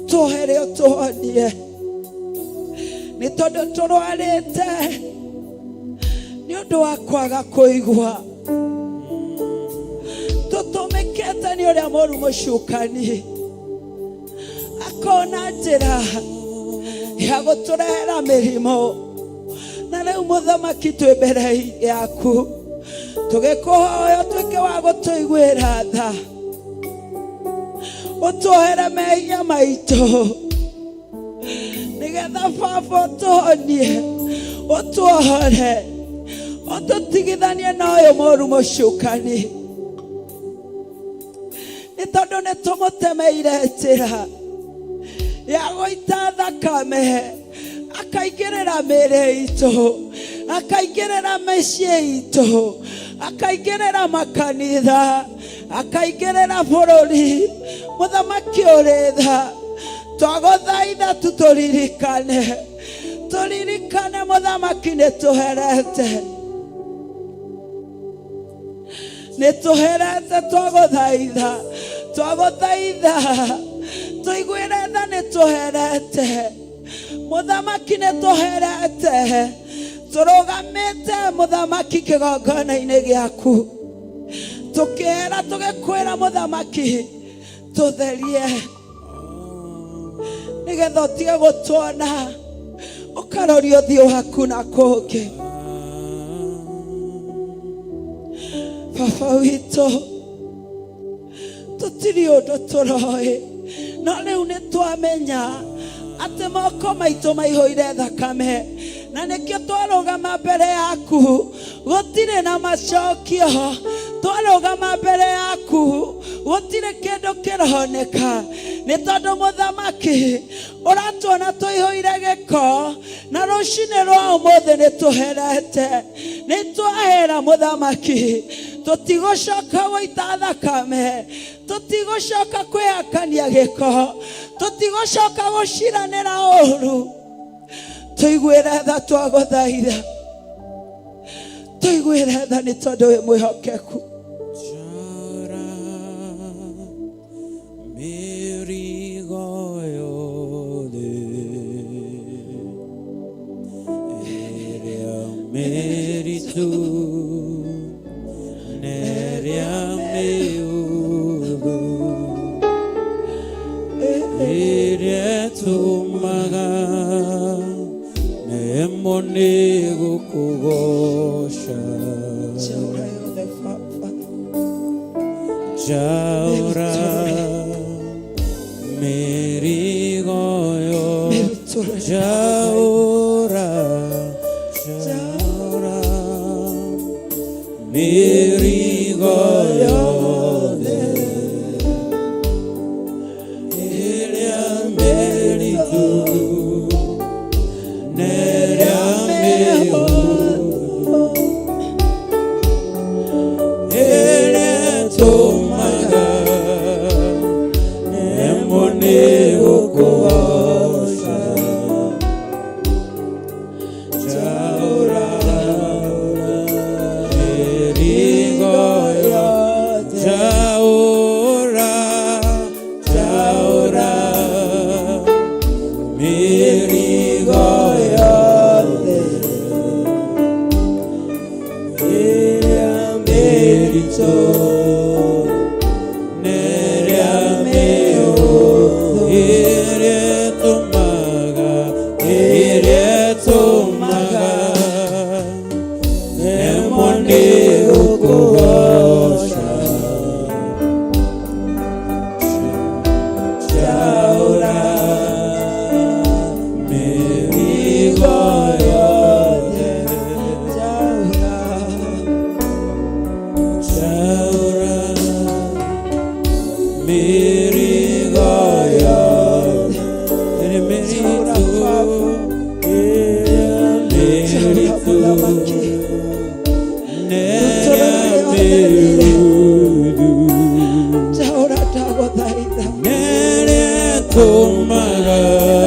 tuohere ũtũhonie, nĩ tondũ tũrwarĩte nĩ ũndũ wa kwaga kũigua, tũtũmĩkĩte nĩ ũrĩa mũru mũcukani, akona njĩra ya gũtũrehera mĩrimũ, na rĩu mũthamaki twĩ mbere yaku tũgĩkũhoya ũtuĩke wa gũtũiguĩra tha, ũtuohere mehia maitũ, nĩgetha baba ũtũhonie, ũtuohore, ũtũtigithanie na ũyũ mũru mũcukani, nĩ tondũ nĩ tũmũtemeire njĩra ya gũita thakame, akaingĩrĩra mĩĩrĩ itũ, akaingĩrĩra mĩciĩ itũ, akaingĩrĩra makanitha, akaingĩrĩra bũrũri. Mũthamaki ũrĩ tha, twagũthaitha tu tũririkane, tũririkane mũthamaki, nĩ tũherete, Nĩ tũherete twagũthaitha, twagũthaitha tũiguĩre tha. Nĩ tũherete mũthamaki, nĩ tũherete, tũrũgamĩte mũthamaki kĩgongona-inĩ gĩaku, tũkĩera tũgĩkwĩra mũthamaki tũtherie nĩgetha ũtige gũtuona ũkaroria ũthiũ waku na kũngĩ. Baba witũ, tũtirĩ ũndũ tũroĩ, no rĩu nĩ twamenya atĩ moko maitũ maihũire thakame, na nĩkĩo twarũgama mbere yaku gũtirĩ na macokio. Twarũgama mbere yaku gũtirĩ kĩndũ kĩroneka, nĩ tondũ mũthamaki ũratuona tũihũire gĩko, na rũcinĩ rwa ũmũthĩ nĩ tũherete, nĩ twahera mũthamaki. Tũtigũcoka gũita thakame, tũtigũcoka kwĩhakania gĩko, tũtigũcoka gũciranĩra ũru. Tũiguĩre tha, twagũthaitha, tũiguĩre tha, nĩ tondũ wĩ mwĩhokeku. Njaũra mĩrigo yothe ĩrĩa mĩritũ na ĩrĩa mĩhũthũ, ĩrĩa ĩtũmaga nemwo nĩ gũkũgoca. Njaũra yothe baba. Njaũra mĩrigo yothe. Mĩrutũrĩre. Njaũra, njaũra mĩrigo yothe ĩrĩa mĩritũ na ĩrĩa mĩhũthũ, ĩrĩa ĩtũmaga nemwo nĩ gũkũgoca. Njaũra mĩrigo yothe, njaũra, njaũra mĩrigo yothe ĩrĩa mĩritũ na ĩrĩa mĩhũthũ, ĩrĩa ĩtũmaga, ĩrĩa ĩtũmaga nemwo nĩ gũkũgoca. Njaũra mĩrigo yothe. Njaũra. Njaũra mĩrigo yothe ĩrĩa mĩritũ, ĩrĩa Njaũra mĩritũ mũthamaki. na ĩrĩa mĩhũthũ, Njaũra ndagũthaitha. na ĩrĩa ĩtũmaga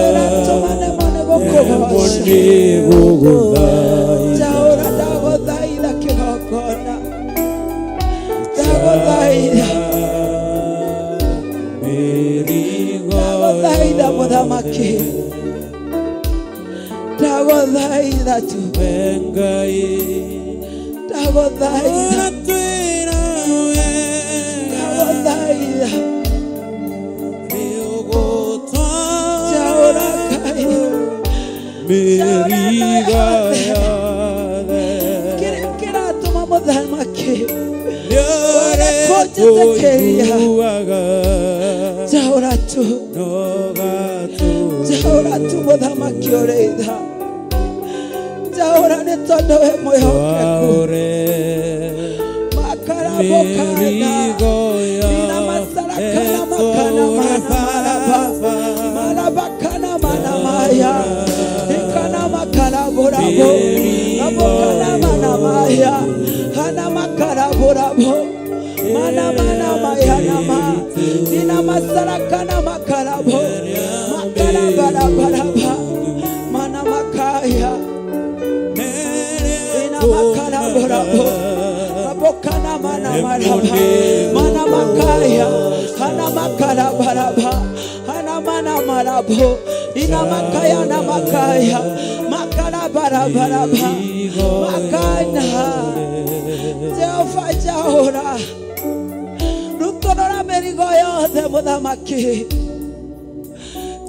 Ĩratũma nemwo nĩ nemwo gũkũgoca. nĩ gũgũthaitha. Njaũra ndagũthaitha kĩgongona, ndagũthaitha. Mĩrigo Ndagũthaitha mũthamaki, ndagũthaitha tu. We Ngai, Ndagũthaitha. ũratwĩra wega. Ndagũthaitha. Nĩũgũtwara Njaũra Ngai. mĩrigo yothe. Kĩrĩa kĩratũma mũthamaki Nĩũrĩ kũnjĩtĩkĩria. tũiguaga Njaũra tu. nogatũ Njaũra tu mũthamaki ũrĩ tha, njaũra nĩ tondũ wĩ mwĩhokeku. Twaũre Makarabokana mĩrigo ina masarakana makana mana maraba marabakana mana maya ikana makaraborabo abokana mana maya hana makaraborabo mana mana maya nama ina masarakana makarabo makarabarabaraba mana makaya ina makaraborabo abokana mana. Hanamaraba, Manamakaya, Hanamakarabaraba, Hanamanamarabo, Inamakaya Namakaya, Makarabarabaraba, Makana, Jehova Jahora, Rutorora mĩrigo yothe mũthamaki,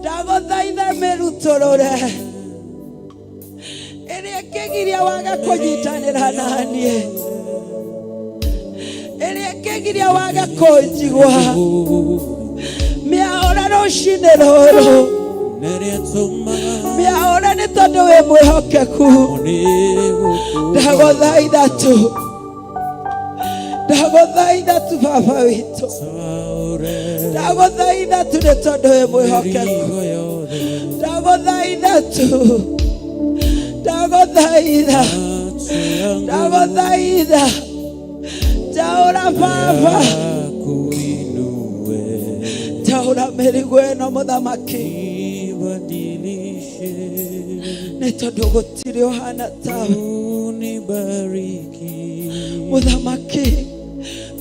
ndagũthaitha mĩrutũrũre ĩrĩa ĩngĩgiria wage kũnyitanĩra naniĩ, ĩrĩa ĩngĩgiria wage kũnjigua mĩaũre rũcinĩ rũrũ, mĩaũre nĩ tondũ wĩ mwĩhokeku. Ndagũthaitha tu, ndagũthaitha tu baba witũ, ndagũthaitha tu nĩ tondũ wĩ mwĩhokeku, ndagũthaitha tu, ndagũthaitha, ndagũthaitha, njaũra baba, njaũra mĩrigo ĩno mũthamaki, nĩ tondũ gũtirĩ ũhana tawe mũthamaki.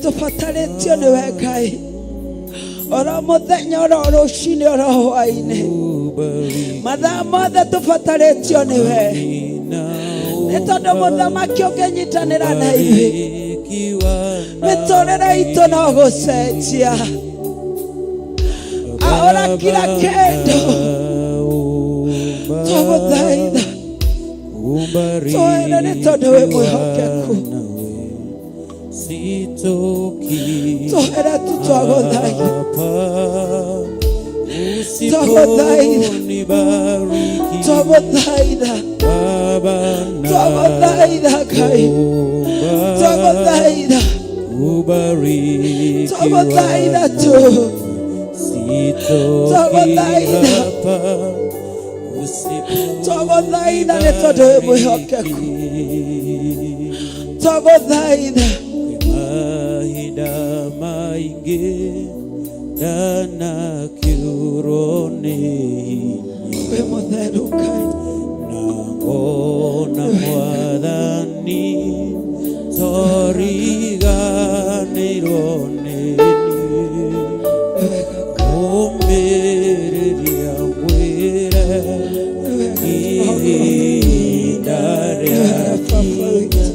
Tũbatarĩtio nĩwe Ngai, oro mũthenya oro rũcinĩ oro hwainĩ, mathaa mothe tũbatarĩtio nĩwe, nĩ tondũ mũthamaki ũngĩnyitanĩra na ithuĩ mĩtũrĩre itũ no gũcenjia. Aũra kila kĩndũ, twagũthaitha twĩre nĩ tondũ wĩ mwĩhokeku, twĩre tu twagũthaitha, twagũthaitha, twagũthaitha, twagũthaitha Ngai, twagũthaitha, twagũthaitha tu, twagũthaitha, twagũthaitha nĩ tondũ wĩ mwĩhokeku, twagũthaitha. Mahinda maingĩ ndanakiurwo nĩ hinya, wĩ mũtheru Ngai, na ngona mwathani toriganĩirwo nĩ niĩ, ũmĩrĩria ngwĩre ihinda rĩakinya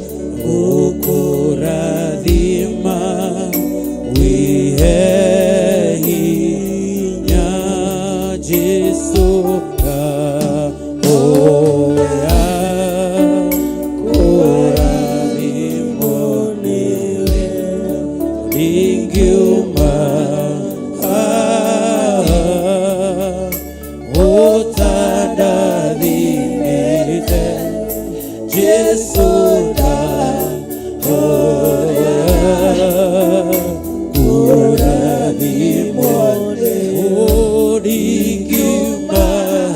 gũkũrathima wĩhe hinya Jesũ ndahoya kũrathimwo nĩwe, ingiuma haha ũtandathimĩte Jesũ ndahoya kũrathimwo nĩwe, ndingiuma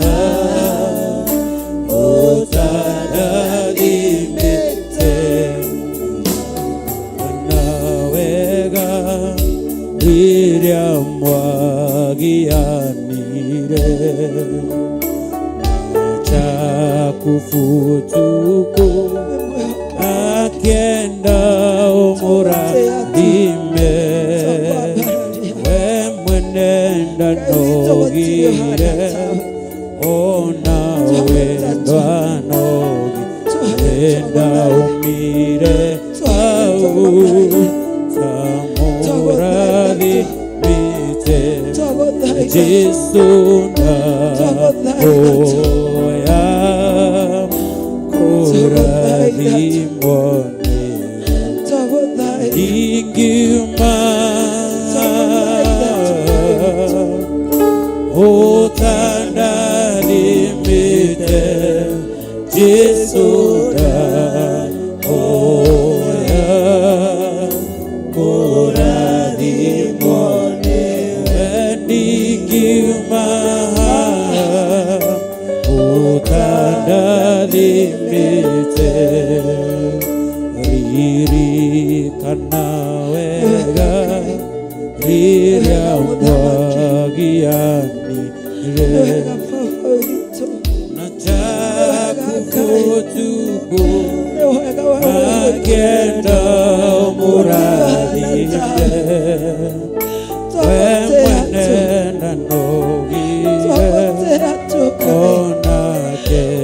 haha ũtandathimĩte. Na wega rĩrĩa mwagianire chakufutuku akĩenda ũmũrathime, we mwene ndanogire ona wendwa nogi wenda umire au tamũrathimĩte Jesũ ndahoya kũrathimwo nĩwe, ndingiuma ũtandathimĩte Jesũ ndahoya kũrathimwo nĩwe, ndingiuma ũtandathimĩte. Ririkana wega rĩrĩa mwagianire na chakufutuku akĩenda ũmũrathime, Tũgũtĩĩa tu Ngai. Ona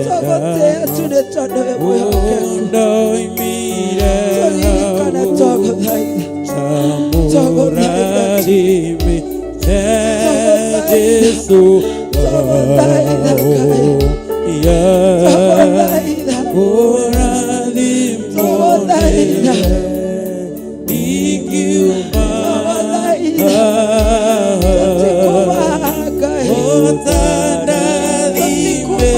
Tũgũtĩĩa tu nĩ tondũ wĩ mwĩhokeku. Ndoimire Tũririkane hau twagũthaitha. tamũrathimĩte Jesũ Twagũthaitha Ngai. ya Twagũthaitha. kũrathimwo Twagũthaitha. nĩwe ingiuma Twagũthaitha. Tũtikuma Ngai. ũtandathimĩte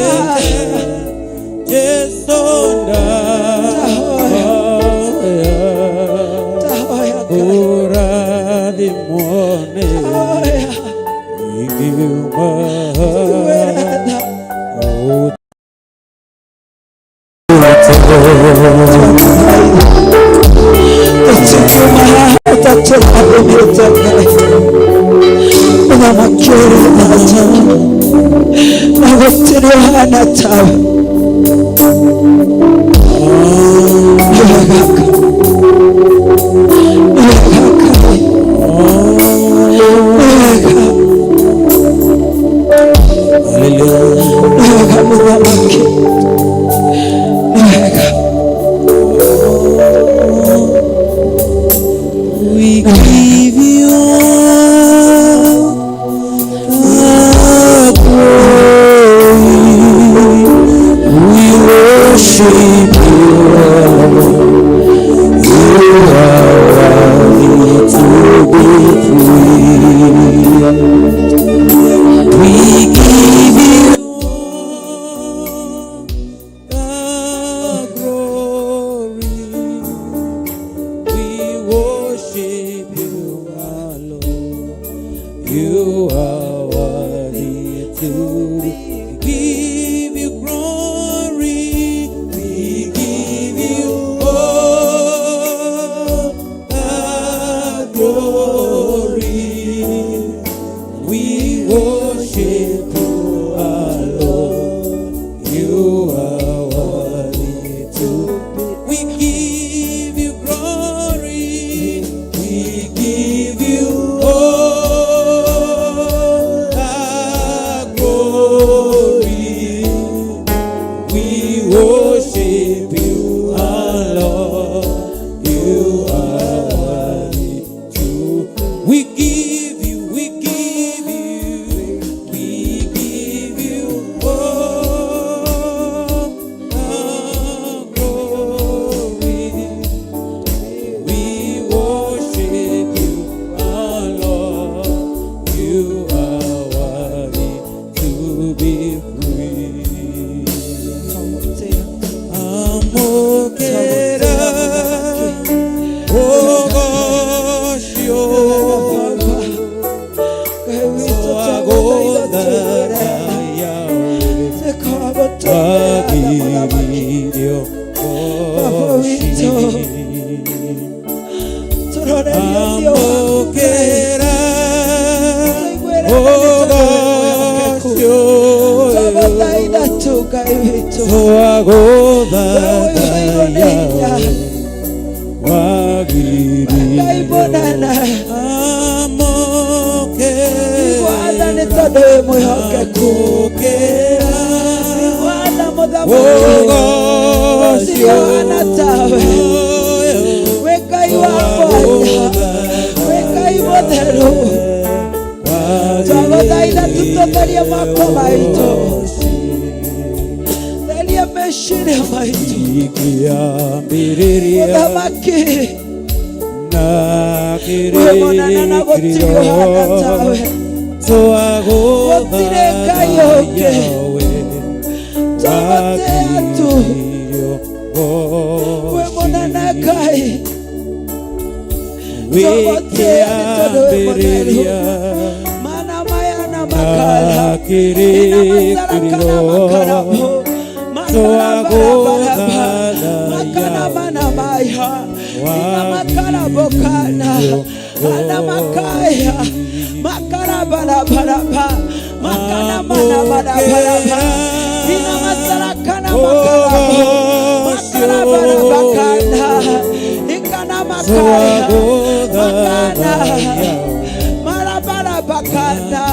Jesũ Tahoya. ndahoya Tahoya Ngai. kũrathimwo nĩwe Tahoya. ingiuma Tũiguĩre tha. Tũtikiuma haha ũtatũrathimĩte Ngai. Mũthamaki ũrĩ thata na gũtirĩ ũhana tawe. Nĩ wega Ngai. Nĩ wega Ngai. Nĩ wega. Hallelujah. Nĩ wega Mũthamaki. Nĩ wega. We give you all the glory. We worship you, Lord. You are worthy to be praised. We give you all the glory. We worship you, our Lord. You are worthy to be. Give you glory. We give you all the glory. We worship you, our Lord. You are worthy to be. We give you glory. We give you all the glory. We worship you, our Lord. You are worthy to. We give you, we give you, we give you all the glory. We worship you, our Lord. You are worthy to be praised. Twagũtĩĩa. Amokera ogocio Baba. Ngai witũ twagũthaitha tũiguĩre tha. Tuĩka wa gũtũiguĩra tha Mũthamaki. wagirio Baba witũ. Tũrorerie ũthiũ waku Ngai. Amokera Tũiguĩre tha nĩ tondũ wĩ mwĩhokeku. ogocio Twagũthaitha tu Ngai witũ. Wee ũiyũirwo nĩ hinya. twagũthathaya Ngai wagirio mũnene. Amokera Igua tha nĩ tondũ wĩ mwĩhokeku. Amokera Igua tha Mũthamaki. Gũtirĩ ũhana tawe. Wĩ Ngai wa mwanya. Wĩ Ngai mũtheru. Twagũthaitha tu tũtherie moko maitũ. Theria meciria maitũ. Mũthamaki. Wĩ mũnene na gũtirĩ ũhana tawe. Gũtirĩ Ngai ũngĩ. Twagũtĩĩa tu. Wĩ mũnene Ngai. Twagũtĩĩa nĩ tondũ wĩ mũtheru. Mana maya na makara. Ina masaraka na makarabo. Makarabarabaraba. Makanamana maya. Ina makarabokana. Ana makaya. Makarabarabaraba. Makanamanabaraba. Ina masaraka na makarabo. Makarabarabakana. Ikana makaya. Makana. Marabarabakana.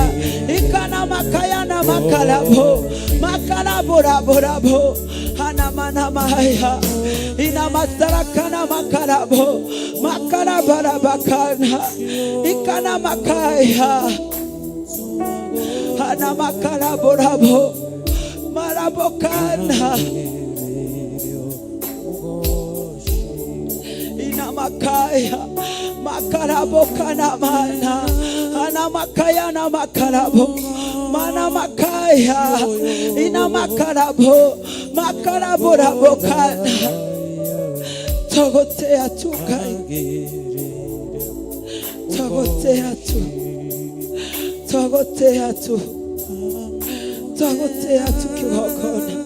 Ikana makaya na makara. Makalabo makalaboraborabo hanamanamaya inamasarakana makalabo makalabarabakana ikana makaya hanamakalaborabo marabokana inamakaya makalabokana mana anamakaya na makalabo mana makaya inamakalabo makalaborabokana togotea tu Ngai togotea tu togotea tu togotea tu kigongona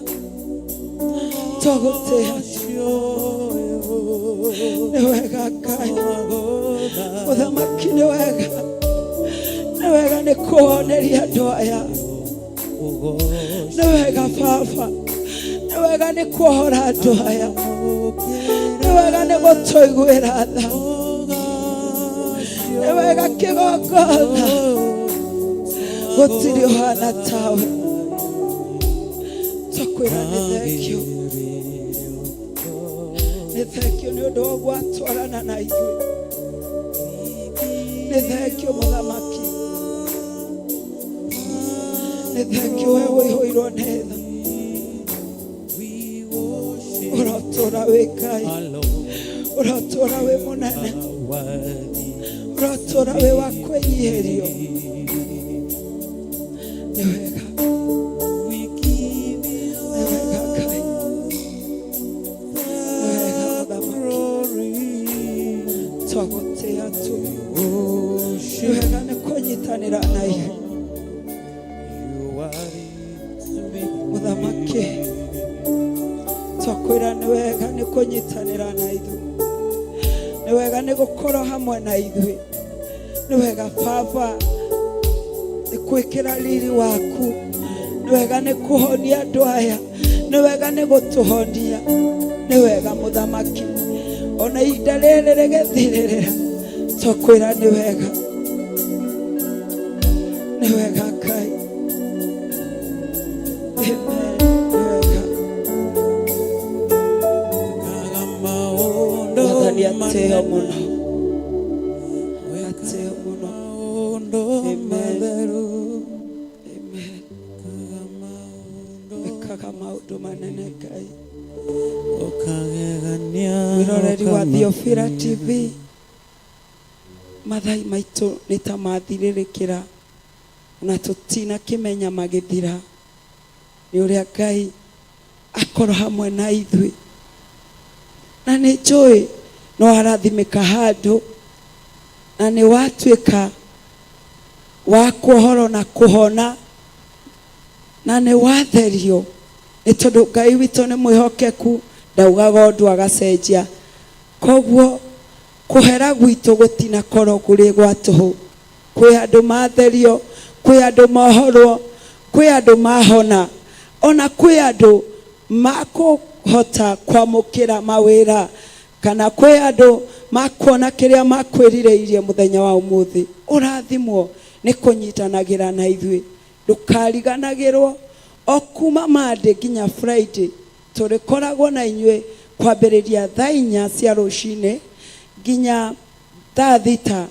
togotea tu nĩ wega Ngai mũthamaki nĩ wega nĩ wega nĩ kũhoneria andũ aya nĩ wega baba nĩ wega nĩ kuohora andũ aya nĩ wega nĩ gũtũiguĩra tha nĩ wega kĩgongona gũtirĩ ũhana tawe twakwĩra nĩ thengio nĩ thengio nĩ ũndũ wa gwatwarana na ithuĩ nĩ thengio mũthamaki nĩ thengio we ũihũirwo nĩ tha ũrotũra wĩ Ngai ũrotũra wĩ mũnene ũrotũra wĩ wa kwĩnyihĩrio nĩ wega nĩ wega Ngai nĩ wega mũthamaki twagũtĩa tu nĩ wega nĩ kũnyitanĩra na ithuĩ mũthamaki twakwĩra nĩ wega nĩ kũnyitanĩra na ithuĩ nĩ wega nĩ gũkorwo hamwe na ithuĩ nĩ wega baba nĩ gwĩkĩra riri waku nĩ wega nĩ kũhonia andũ aya nĩ wega nĩ gũtũhonia nĩ wega mũthamaki ona ihinda rĩrĩ rĩgĩthirĩrĩra twakwĩra nĩ wega Ngai amen nĩ wega Mwathani atĩo mũno atĩo mũno amen amen wĩkaga maũndũ manene Ngai mwĩroreri wa Theophila TV mathai maitũ nĩ ta mathirĩrĩkĩra na tũtinakĩmenya magĩthira nĩ ũrĩa Ngai akorwo hamwe na ithuĩ na nĩ njũĩ no arathimĩka handũ na nĩ watuĩka wa kuohorwo na kũhona na nĩ watherio nĩ tondũ Ngai witũ nĩ mwĩhokeku ndaugaga ũndũ agacenjia koguo kũhera gwitũ gũtinakorwo kũrĩ gwa tũhũ kwĩ andũ matherio kwĩ andũ mohorwo kwĩ andũ mahona ona kwĩ andũ makũhota kwamũkĩra mawĩra kana kwĩ andũ makuona kĩrĩa makwĩrirĩirie mũthenya wa ũmũthĩ ũrathimwo nĩ kũnyitanagĩra na ithuĩ ndũkariganagĩrwo o kuma Monday nginya Friday tũrĩkoragwo na inyuĩ kwambĩrĩria thaa 4 cia rũcinĩ nginya thaa 6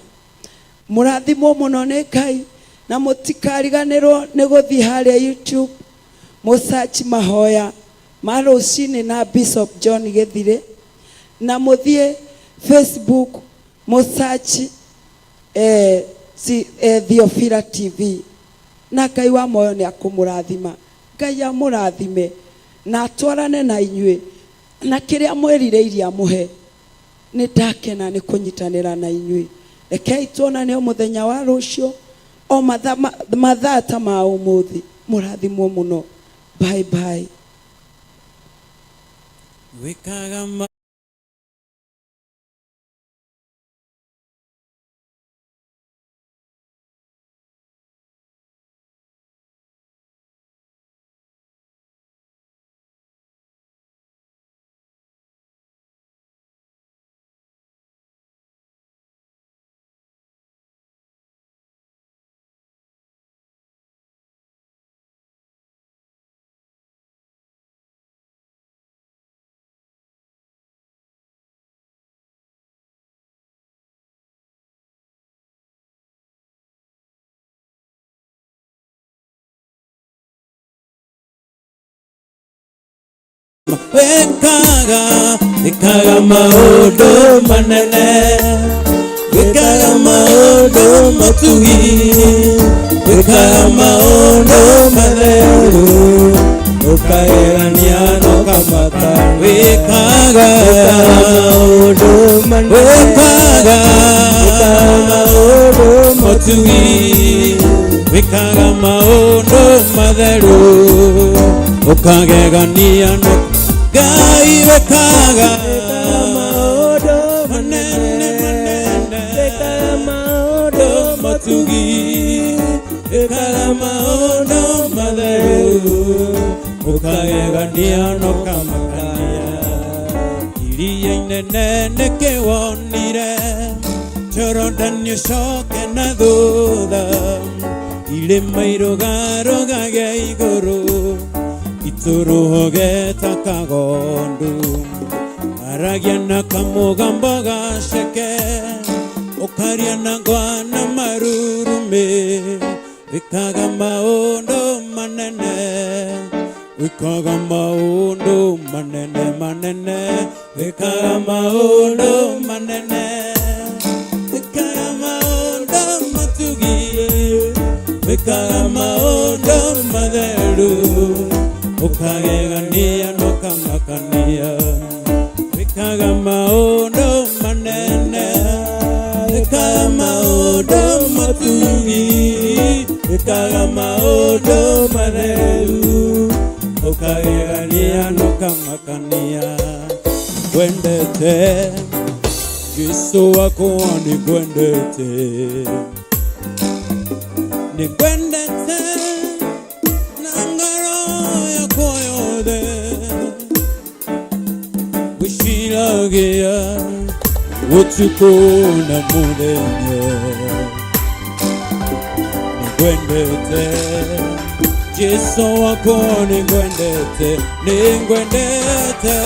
mũrathimwo mũno nĩ Ngai na mũtikariganĩrwo nĩ gũthiĩ harĩa YouTube mũsearch mahoya ma rũcinĩ na Bishop John Gĩthirĩ na mũthiĩ Facebook mũsearch Theophila TV na Ngai wa moyo nĩ akũmũrathima Ngai amũrathime na atwarane na inyuĩ na kĩrĩa mwĩrirĩirie amũhe nĩ ndakena nĩ kũnyitanĩra na inyuĩ rekei tuonane o mũthenya wa rũciũ o mathaa ta ma ũmũthĩ mũrathimwo mũno bye bye. Wĩkaga Wĩkaga wĩkaga maũndũ manene wĩkaga maũndũ matugi wĩkaga maũndũ matheru ũkagegania na ũkamaka wĩkaga maũndũ manene wĩkaga maũndũ matugi wĩkaga maũndũ matheru ũkagegania na Ngai wĩkaga maũndũ manene manene wĩkaga maũndũ matugi wĩkaga maũndũ matheru ũkagegania na ũkamakania iria inene nĩkĩ wonire Jorodani ũcoke na thutha irĩma irũgarũgage igũrũ itũrũhoge ta kagondu aragia na kamũgambo gaceke ũkaria na ngwa na marurumĩ wĩkaga maũndũ manene wĩkaga maũndũ manene manene wĩkaga maũndũ manene wĩkaga maũndũ matugi wĩkaga maũndũ matheru ũkagegania na ũkamakania wĩkaga maũndũ manene wĩkaga maũndũ matugi wĩkaga maũndũ matheru ũkagegania na ũkamakania ngwendete Jesu wakwa nĩngwendete nĩngwendete na ngoro yakwa yothe gwĩciragia ũtukũ na mũthenya nĩngwendete Jesu wakwa nĩngwendete nĩngwendete.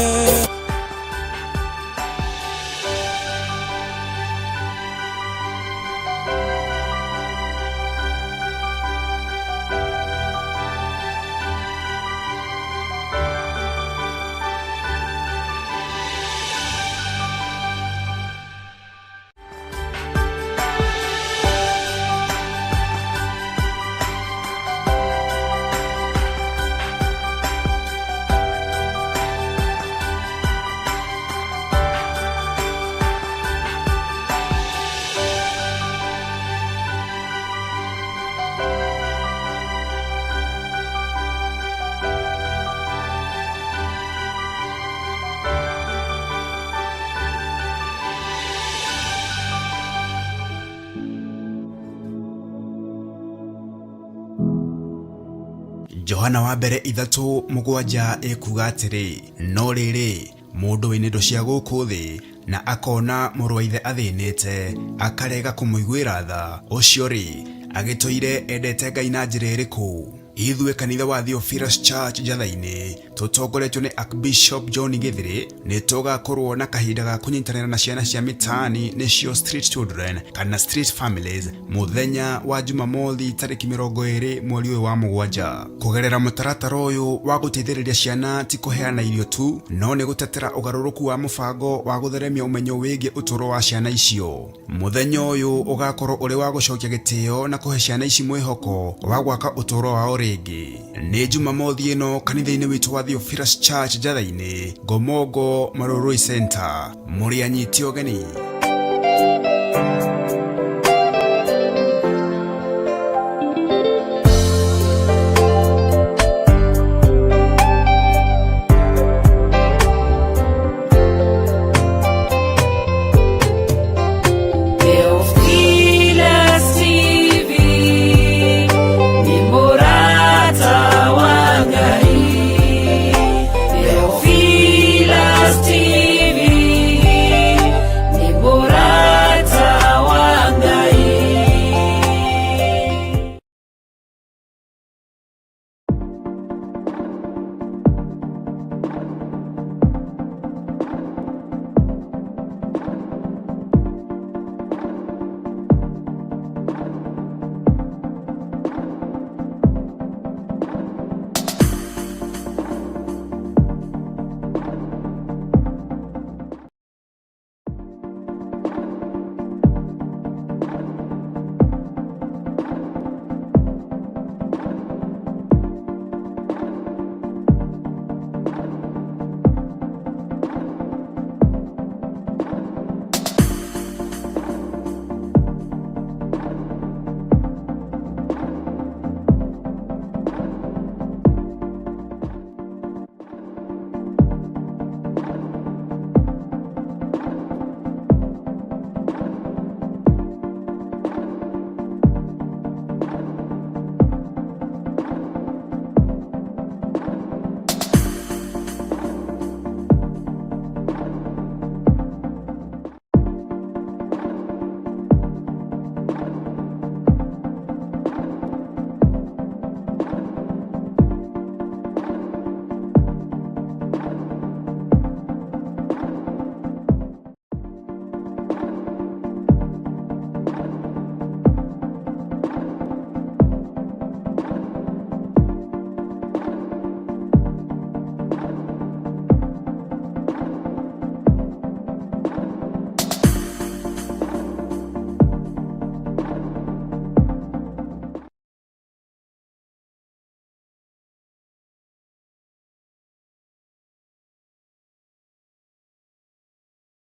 Johana wa mbere 3:7 ĩkuga atĩrĩ, no rĩrĩ, mũndũ wĩna indo cia gũkũ thĩ na akona mũrũ wa ithe athĩnĩte akarega kũmũiguĩra tha, ũcio rĩ agĩtũire endete Ngai na njĩra ĩrĩkũ? Ithuĩ kanitha wa Theophilus Church Njatha-inĩ tũtongoretio nĩ Archbishop John Gĩthĩrĩ nĩ tũgakorwo na kahinda ga kũnyitanĩra na ciana cia mĩtaani nĩcio street children kana street families mũthenya wa Jumamothi tarĩki 20 mweri ũyũ wa 7. Kũgerera mũtaratara ũyũ wa gũteithĩrĩria ciana ti kũheana irio tu, no nĩ gũtetera ũgarũrũku wa mũbango wa gũtheremia ũmenyo wĩgiĩ ũtũũro wa ciana icio. Mũthenya ũyũ ũgakorwo ũrĩ wa gũcokia gĩtĩo na kũhe ciana ici mwĩhoko wa gwaka ũtũũro wao rĩngĩ. Nĩ Jumamothi ĩno kanitha-inĩ witũ wa Theophilus Church Njatha-inĩ, Ngomongo Marurui Center. Mũrĩ anyiti ũgeni.